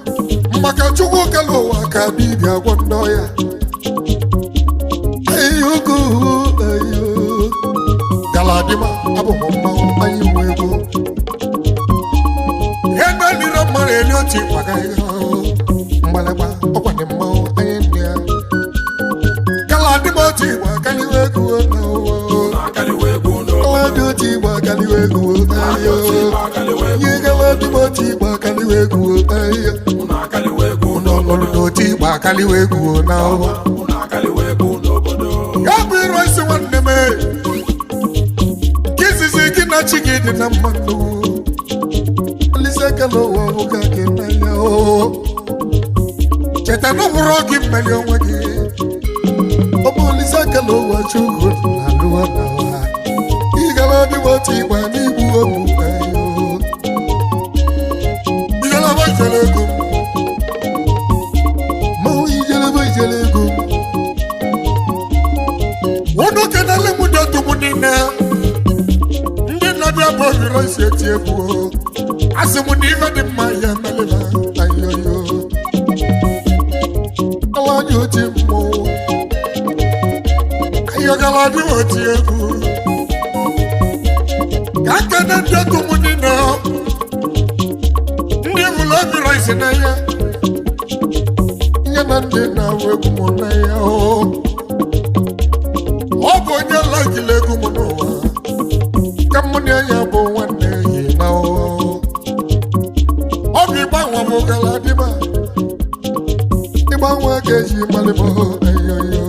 maka chukwu kele ụwa ka dibịa gwọ ndị ọya ayogo ayo galadima abụ m mmanwụ anyị nwe ego ebe nire mmadụ elu otu maka ihe mgbalịgba ọkwa dị mmanwụ anyị ndị ya galadima otu igbo akaliwe ego n'ụwa galadị otu igbo akaliwe ego ayo nye galadima otu igbo akaliwe ego ayo ụlọ n'otu igbo akaliwe ego na ụwa ya bụ ịrụ isi nwanne m nke izizi gị na chi gị dị na mmanụ olise ekele ụwa ụka gị n'anya o cheta na ọ bụrụ gị mmeri onwe gị ọ bụ olise ekele ụwa chukwu na alụwa na ụwa ịgara dị otu ịgba n'igbu ogbu ijelebe ijele ego mmanwụ ijelebe ijele ego unu kenele m dị otu m niile ndị na-abịa bụ obiro isi eti egwu o. Asị m na ife dị mma ya meleba ayoyo ala anyị oti mmọnwụ ayọgala dị oti egwu ka nkene ndị otu m niile ndị mụrụ obiro isi n'anya nye na ndị na-awụ egwu m n'anya o ọ bụ onye laikili egwu m n'ụwa ka mụ na ya bụ nwanne yi na ọ bụ ịgbanwe m galadima ịgbanwe ka eji malịbọ ayoyo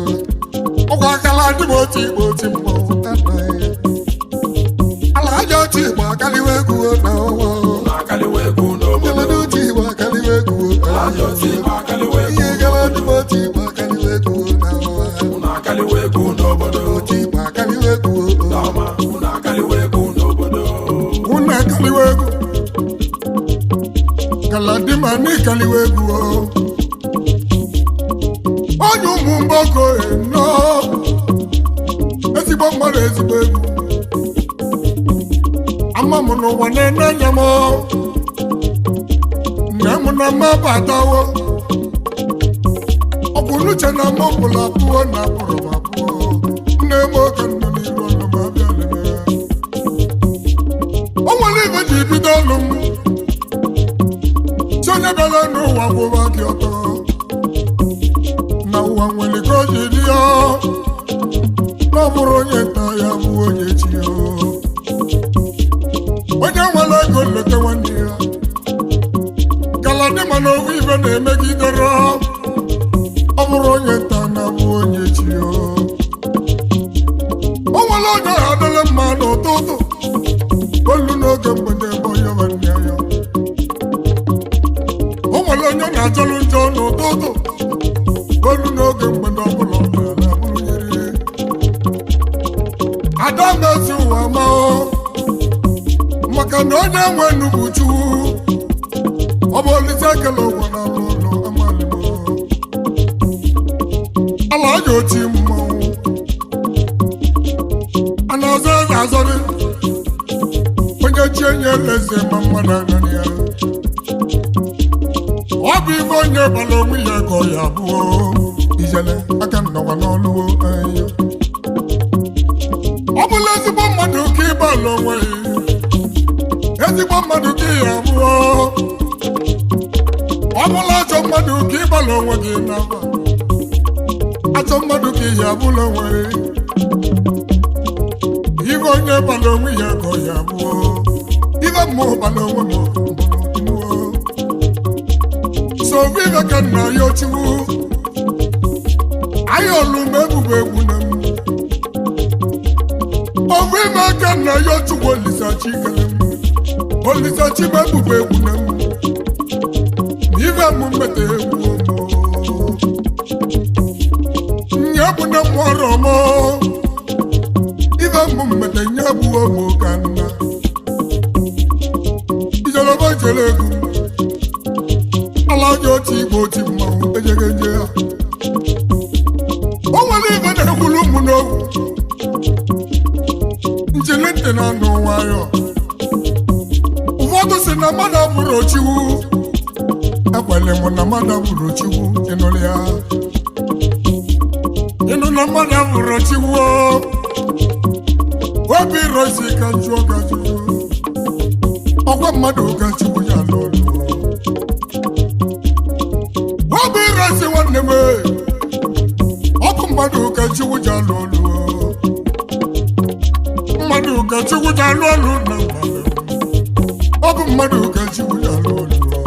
ọgwa galadima otu igbo otu mmọnwụ anaghị ala aja otu igbo akaliwa egwu na ọnwa galadi otu igbo akaliwa egwu ihe galadima otu igbo akaliwa egwu na ọnwa otu igbo akaliwa egwu unu akaliwa egwu galadima n'ịkaliwa egwu o onye ụmụ mgbọkọ eno ezigbo mmadụ ezigbo egwu ama m n'ụwa na-ene anya m nne m na mma batawo ọ bụ n'uche na mụ bụla pụọ na pụrụ ma pụọ nne m oge nọ n'iru ọnụ ma bịa lele o nwere ibe ji bido ọlụ m si onye bịara n'ụwa gwụwa gị ọtọ na ụwa nwere ka o ji dị ya na ọ bụrụ onye nta ya bụ onye chi ya onye nwere ego nleta nwanne ya galadị mana owu ibe na-emegidere ọ bụrụ onye nta na bụ onye chi ya o nwere onye ọha adịla mma n'ụtụtụ olu n'oge mgbede ebe onye nwanne ya o nwere onye na-achọlụ njọ n'ụtụtụ olu n'oge mgbede ọbụla ọ bịara bụrụ nyeriri ada mezi ụwa ma o maka na onye nwe nnukwu chukwu ọ bụ olise ekele ụwa na alụ ụlọ amalimo ala aja oti mmanwụ a na-azọ eze azọrị onye chi enye eleze ma mmadụ anarị ya ọ bụ ife onye bara onwe ya ka ọ ya abụọ ijele aka nnọkwa n'ọlụwo ayo ọ bụla ezigbo mmadụ ka ịbala onwe ya ezigbo mmadụ ka ị ya abụọ ọ bụla ajọ mmadụ ka ịbala onwe gị n'aba ajọ mmadụ ka ị ya abụla onwe gị ife onye bara onwe ya ka ọ ya abụọ ife mmụọ bara onwe m So vive ka nna ya ochiwu anyị olu m ebubo egwu na m. Ofu ime ka nna ya ochukwu Olisachi kele m, Olisachi m ebubo egwu na m. Na ife m mmeta egwu m nye bụ na m ọrụ m. Ife m mmeta nye bụ ụmụ ka nna ijelọba jere egwu ala ji otu igwe otu mmanwụ ejegeje ya. O nwere ife na-ekwulu ụmụ n'okwu nchili ntị na anụ nwayọ. Ụfọdụ si na mmadụ abụrụ ochiwu. Ekwele m na mmadụ abụrụ ochiwu. Ịnụrụ ya, ịnụ na mmadụ abụrụ ochiwu o. Obi rosi ka jụọ ka jụọ ọkwa mmadụ ka chukwu ya alụ ọlụ. Obi rosi nwanne m e, ọkụ mmadụ ka chukwu ji alụ ọlụ o. Mmadụ ka chukwu ji alụ ọlụ na mmadụ. Ọ bụ mmadụ ka chukwu ji alụ ọlụ o.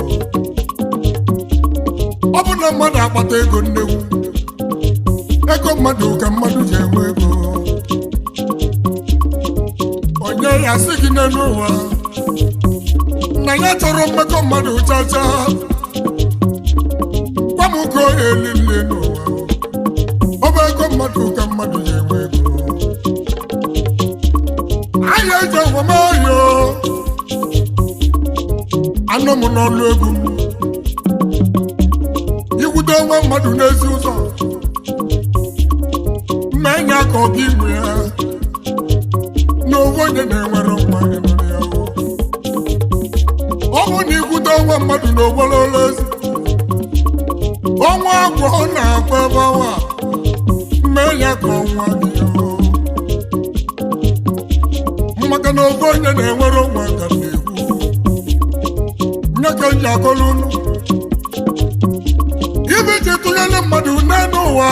Ọ bụ na mmadụ akpata ego nnekwu, ego mmadụ ka mmadụ ji enwe ego. Onye ya sị gị n'elu ụwa na ya chọrọ mmekọ mmadụ chacha, gwa m ka onye elile n'ụwa. Ọ bụ ego mmadụ ka mmadụ ji enwe ego. Anyị eji ọgwamayo anọ m n'ọlụ egwu m ikwute nwa mmadụ n'ezi ụzọ mma enye aka ọ gị inwe ya na ofu onye na-enwere nwa ịnụrụ ya. Ọ bụ na ikwute nwa mmadụ n'ogbololo ezi ọnwa agwọ ọ na-akwa ebe ọnwa mma enye aka ọnwa gị o. Maka na ofu onye na-enwere nwa ka m na-ekwu nye ka m ji akọlụ unu ibe ji tụnyere mmadụ n'elu ụwa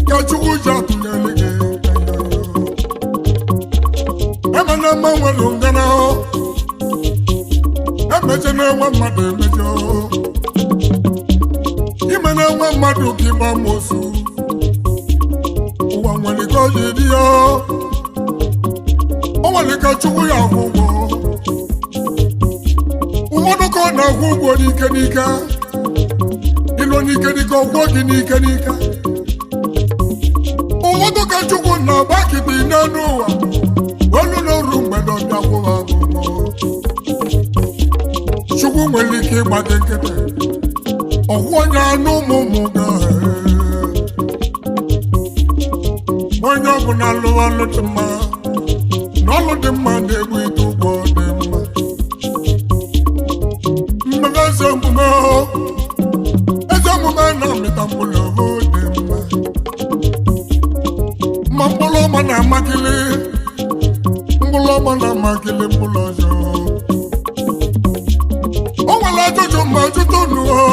ka Chukwu ji atụnyere gị. Emena mma nwere ngana emeje na-enwe mmadụ emejọ ime na-enwe mmadụ ka ịgba mosu ụwa nwere ka ọ ji dị ya. O nwere ka Chukwu ya akwụ ụgwọ. Ụfọdụ ka ọ na-akwụ ụgwọ n'ike n'ike, ịlụ n'ike n'ike, ọgwụgwọ gị n'ike n'ike. Ụfọdụ ka Chukwu na-agba kịtị n'elu ụwa olu n'oru mgbede ọbịa kwụwa ụgwọ. Chukwu nwere ike ịgba gị nkịtị ọkwụ onye anụ ụmụ ụmụ gị. Onye ọbụla lụwa ọlụ dị mma na ọlụ dị mma na-egbu ite ụgwọ dị mma. Mmemme ezi omume o, ezi omume na-amịta mkpụrụ ohu dị mma. Ma mkpụrụ ọma na-amakịlị, mkpụrụ ọma na-amakịlị mkpụrụ ọjọọ. O nwere ajụjụ ma ajụjụ unu o.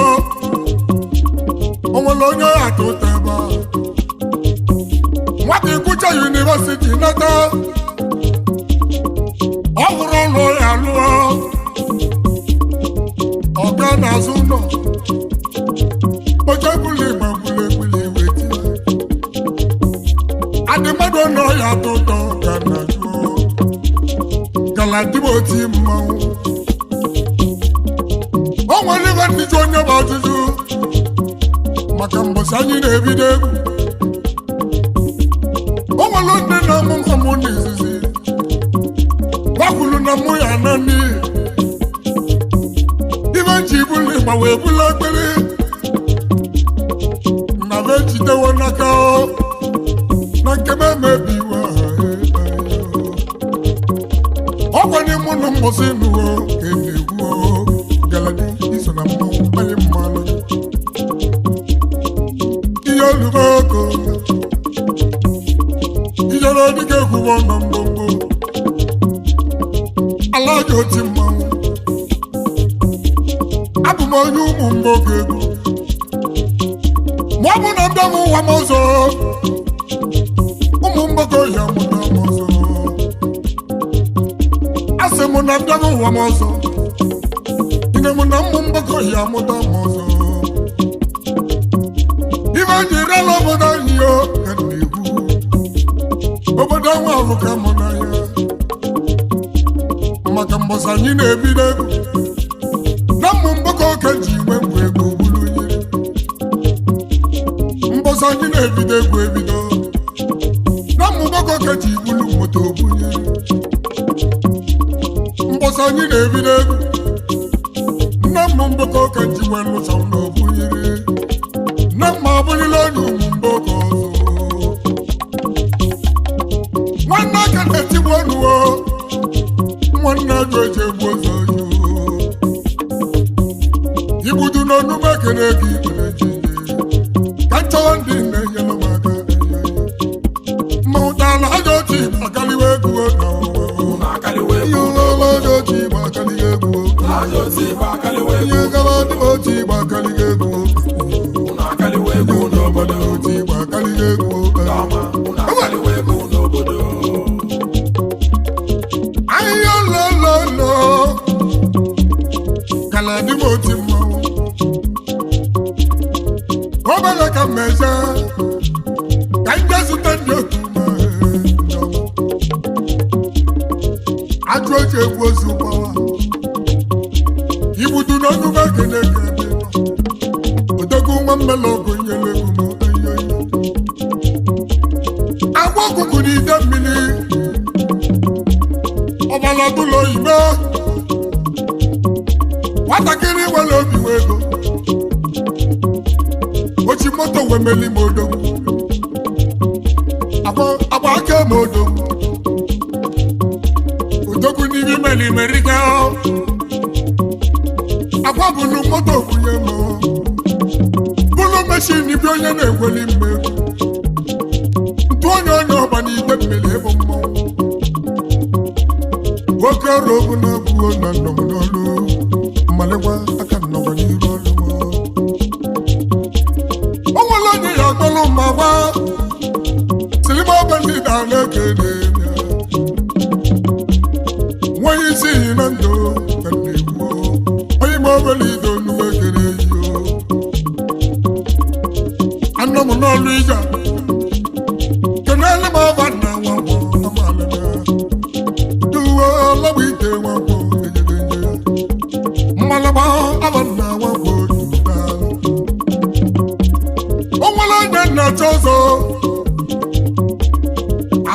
O nwere onye atụ ụta ebe a. Nwata ịgụcha yunivesiti nata, ọ hụrụ ụlọ ya lụọ, ọga n'azụ ụlọ oche bụla igba bụla egbula iwe ti adị mmadụ nọ ya atọ ụtọ ka na jụọ galadima oti mmanwụ. O nwere ibe ndị jụ onye bụ ajụjụ maka mbọsị anyị na-ebido egwu. O nwere ndị na-amụ nwa m n'izizi gbakwulu na mụ ya na n'iyi ibe nji bụlụ ịgba wee bụlụ ekpere na be jitewo n'aka o na nke m emebi iwe. Ọkwa n'ime ụlọ mbọsị nụwo ka e na-egwu o galadi iso na mmanwụ anyị mmanụ ihe olube oko ijere dịka egwubo nọ mgbomgbo ala ji oti mmanwụ. Abụ m onye ụmụ mgbogo egwu ma ọ bụ na ndị m ụwa m ọzọ ụmụ mgbakọ ya mụta m ọzọ. Asị m na ndị m ụwa m ọzọ nne m na ụmụ mgbakọ ya amụta m ọzọ. Ife njirala obodo anyị yo ka m na-ekwu. Obodo nwa ahụ ka mụ n'anya. Maka mbọsị anyị na-ebido egwu. Na mmụ mgbakọ ka ji igwe ngwa egwu buru yiri. Mbọsị anyị na-ebido egwu ebido. Na mmụ mgbakọ ka ji ibulu moto bunye. Mbọsị anyị na-ebido egwu. Nne m mgbakọ ka ji wee lụsa ụlọ bunyere. Nne m abụrụla onye ụmụ mgbakọ ọzọ. Nwanne aka na-etigbu ọnụ o. Nwanne ajọ eji egbu ọzọ yo. Igbudu n'ọnụ m ekele gị ikpere ji ka nchọwa ndị na-enyere m aka. Mmanwụ aja otu igbo akaliwa egwu ihe ụlọọrụ aja otu igbo akaliwa egwu ihe gaba dị m otu igbo akaliwa egwu ihe ụlọobodo otu igbo akaliwa egwu. Ahịhịa lọlọlọ kala dị m otu mmanwụ obere ka mmeje ka m jee zute ndị otu ajụ oji egwu ozu gbawa igbudu n'ọnụma kene kene odogwu nwa mmela ọgụ nyere egwu m ayoyo agwa ọkụkụ na ide mmiri ọbara ọbụla oyibo nwatakịrị nwere obi nwe ego ochi moto wee meli m odogwu agba aka m odogwu odogwu n'ime meli merika agwa bụlụ moto bunye m bụlụ meshin bi onye na-egweli m ego ntụ onye onye ọba n'ide mmiri ịbụ mmọnwụ nwoke ọrụ ọbụ na-abụọ na nnọm n'ọlụ mmalekwa aka nnọkwa n'iru ọlụ m o nwere onye ya akpọrọ ma gwa silima ọbandị na na-ekele nwenye isi iyi na ndụ ka m na-ekwu onye ma obere ido nnukwu ekele yo anọ m n'ọlụ ije kenele m ọba nna nwa nwa amalena duwe ọlọ́gbọ̀ ite nwa nkwọ ejegenje mmalaba aba nna nwa nkwọ duba o nwere onye nna chọzọ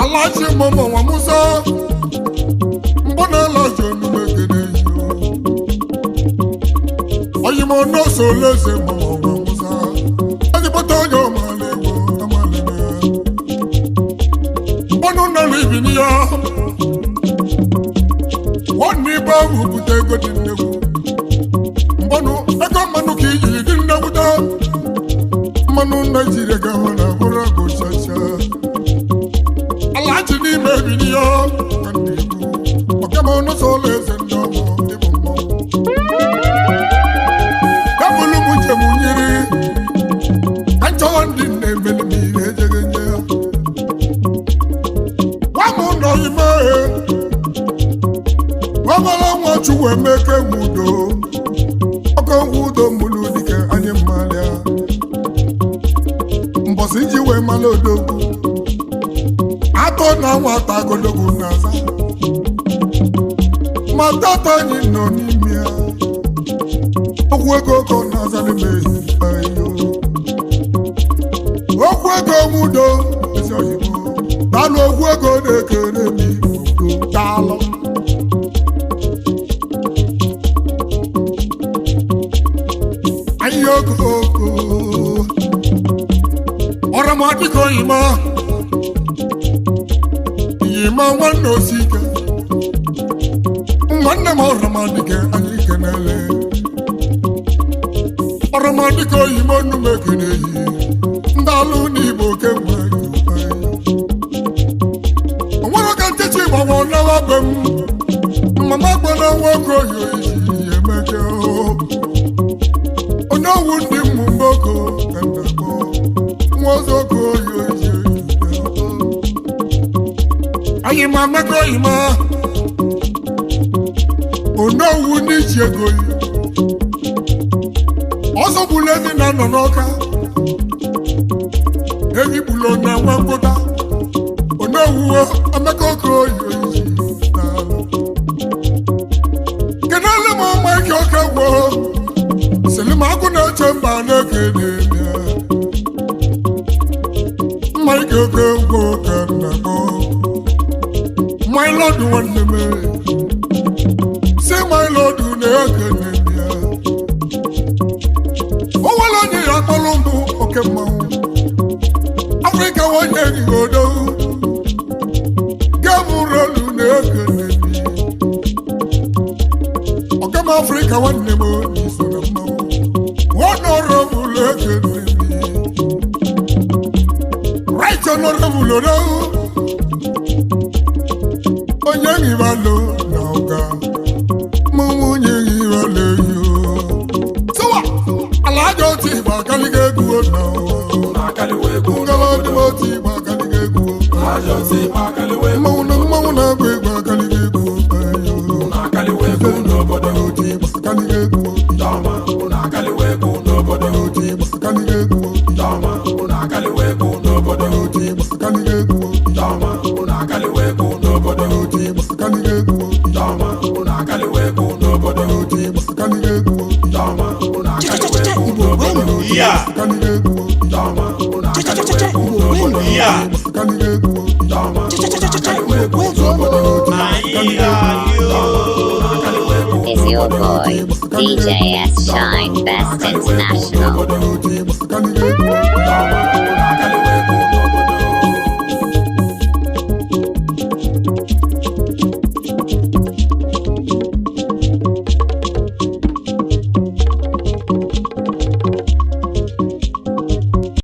alachi mụmụ nwa musa mbụ na alachi onume kene yo oyimo n'ose oleze mụmụ nwa musa ezigbote onye ọmala egwu amalena mbọnụ nọ n'ibini ya nwanne ibe ahụ bute ego dị nnegwu mmanụ ego mmanụ ka ijiri dị nnegwuta mmanụ naijiria gahụ na hụrụ agụ chacha alachi n'ime ebini ya ka ndị ikwu ọkama ọnụsọ ụlọ eze ndị ọmụ ịbụ mmọnwụ gabụlụ m njem nyiri ka nchọwa ndị nne emeli m ihe ejeghị nye ya gwa m nọ ime ọbara nwa chukwu emeke nwudo ọkọ nwudo mgbulu dike anyị mmalịa mbọsị iji wee mara odogwu atọ na nwata agologwu na-aza ma tata anyị nọ n'ime ya okwu ego ka ọ na-aza n'ime ayo okwu ego nwudo ezi oyibo daalụ okwu ego na-ekere m udo daalụ ayé okoko ọ̀rọ̀ mọ́ dịka oyìmọ́ ìyìmọ́ nwanne osike nwanne m ọ̀rọ̀ mọ́ dịka anyị kenele ọ̀rọ̀ mọ́ dịka oyìmọ́ nnume kene yi ndị alụ n'igbo kemgbe onwere ka ntechi gbanwe nawa be m mama gbana nwoke oyi oyi emeke o onye owu ndị mmụ mgboko ka m na-akpọ nwa ọzọ ka oyi oyi anyị ma mekọ oyima onowu n'iji ego yi Ogbulu ezi na nọ n'ọka. Enyi gbulu na nwa ngwụta. Onowuwo Emeka Okoye oyi n'ala. Kedụ m Mike Okegwo? Sịlị m agụ na-eche mba na-ekene ya. Mike Okegwo ka nna m. My Lord nwanne m. Si my Lord na-ekene ya. O nwere onye ya akpọrọ mbụ oke mmanwụ. Afrịka nwanyị ejighị odo. Gem rolu na-ekene ya. Ọga m Afrịka nwanne m iso na mmanwụ. Honorable ekene m. Right honorable odo. Onye nyibalo na ọga. Mụ nwunye nyibalo yo. Sụwa! Ala aja otu igba akaliga egwu na ụwa. Ngala dị m otu igba akaliga egwu. Mmanwụ na mmanwụ na-agba egwu akaliga egwu. Otu igba akaliga egwu. Otu igba akaliga egwu. Otu igba akaliga egwu. Otu igba akaliga egwu. Otu igba akaliga egwu. Yeah. Akaliga egwu. Yeah. Akaliga egwu. Is your boy, DJ S Shine Best International.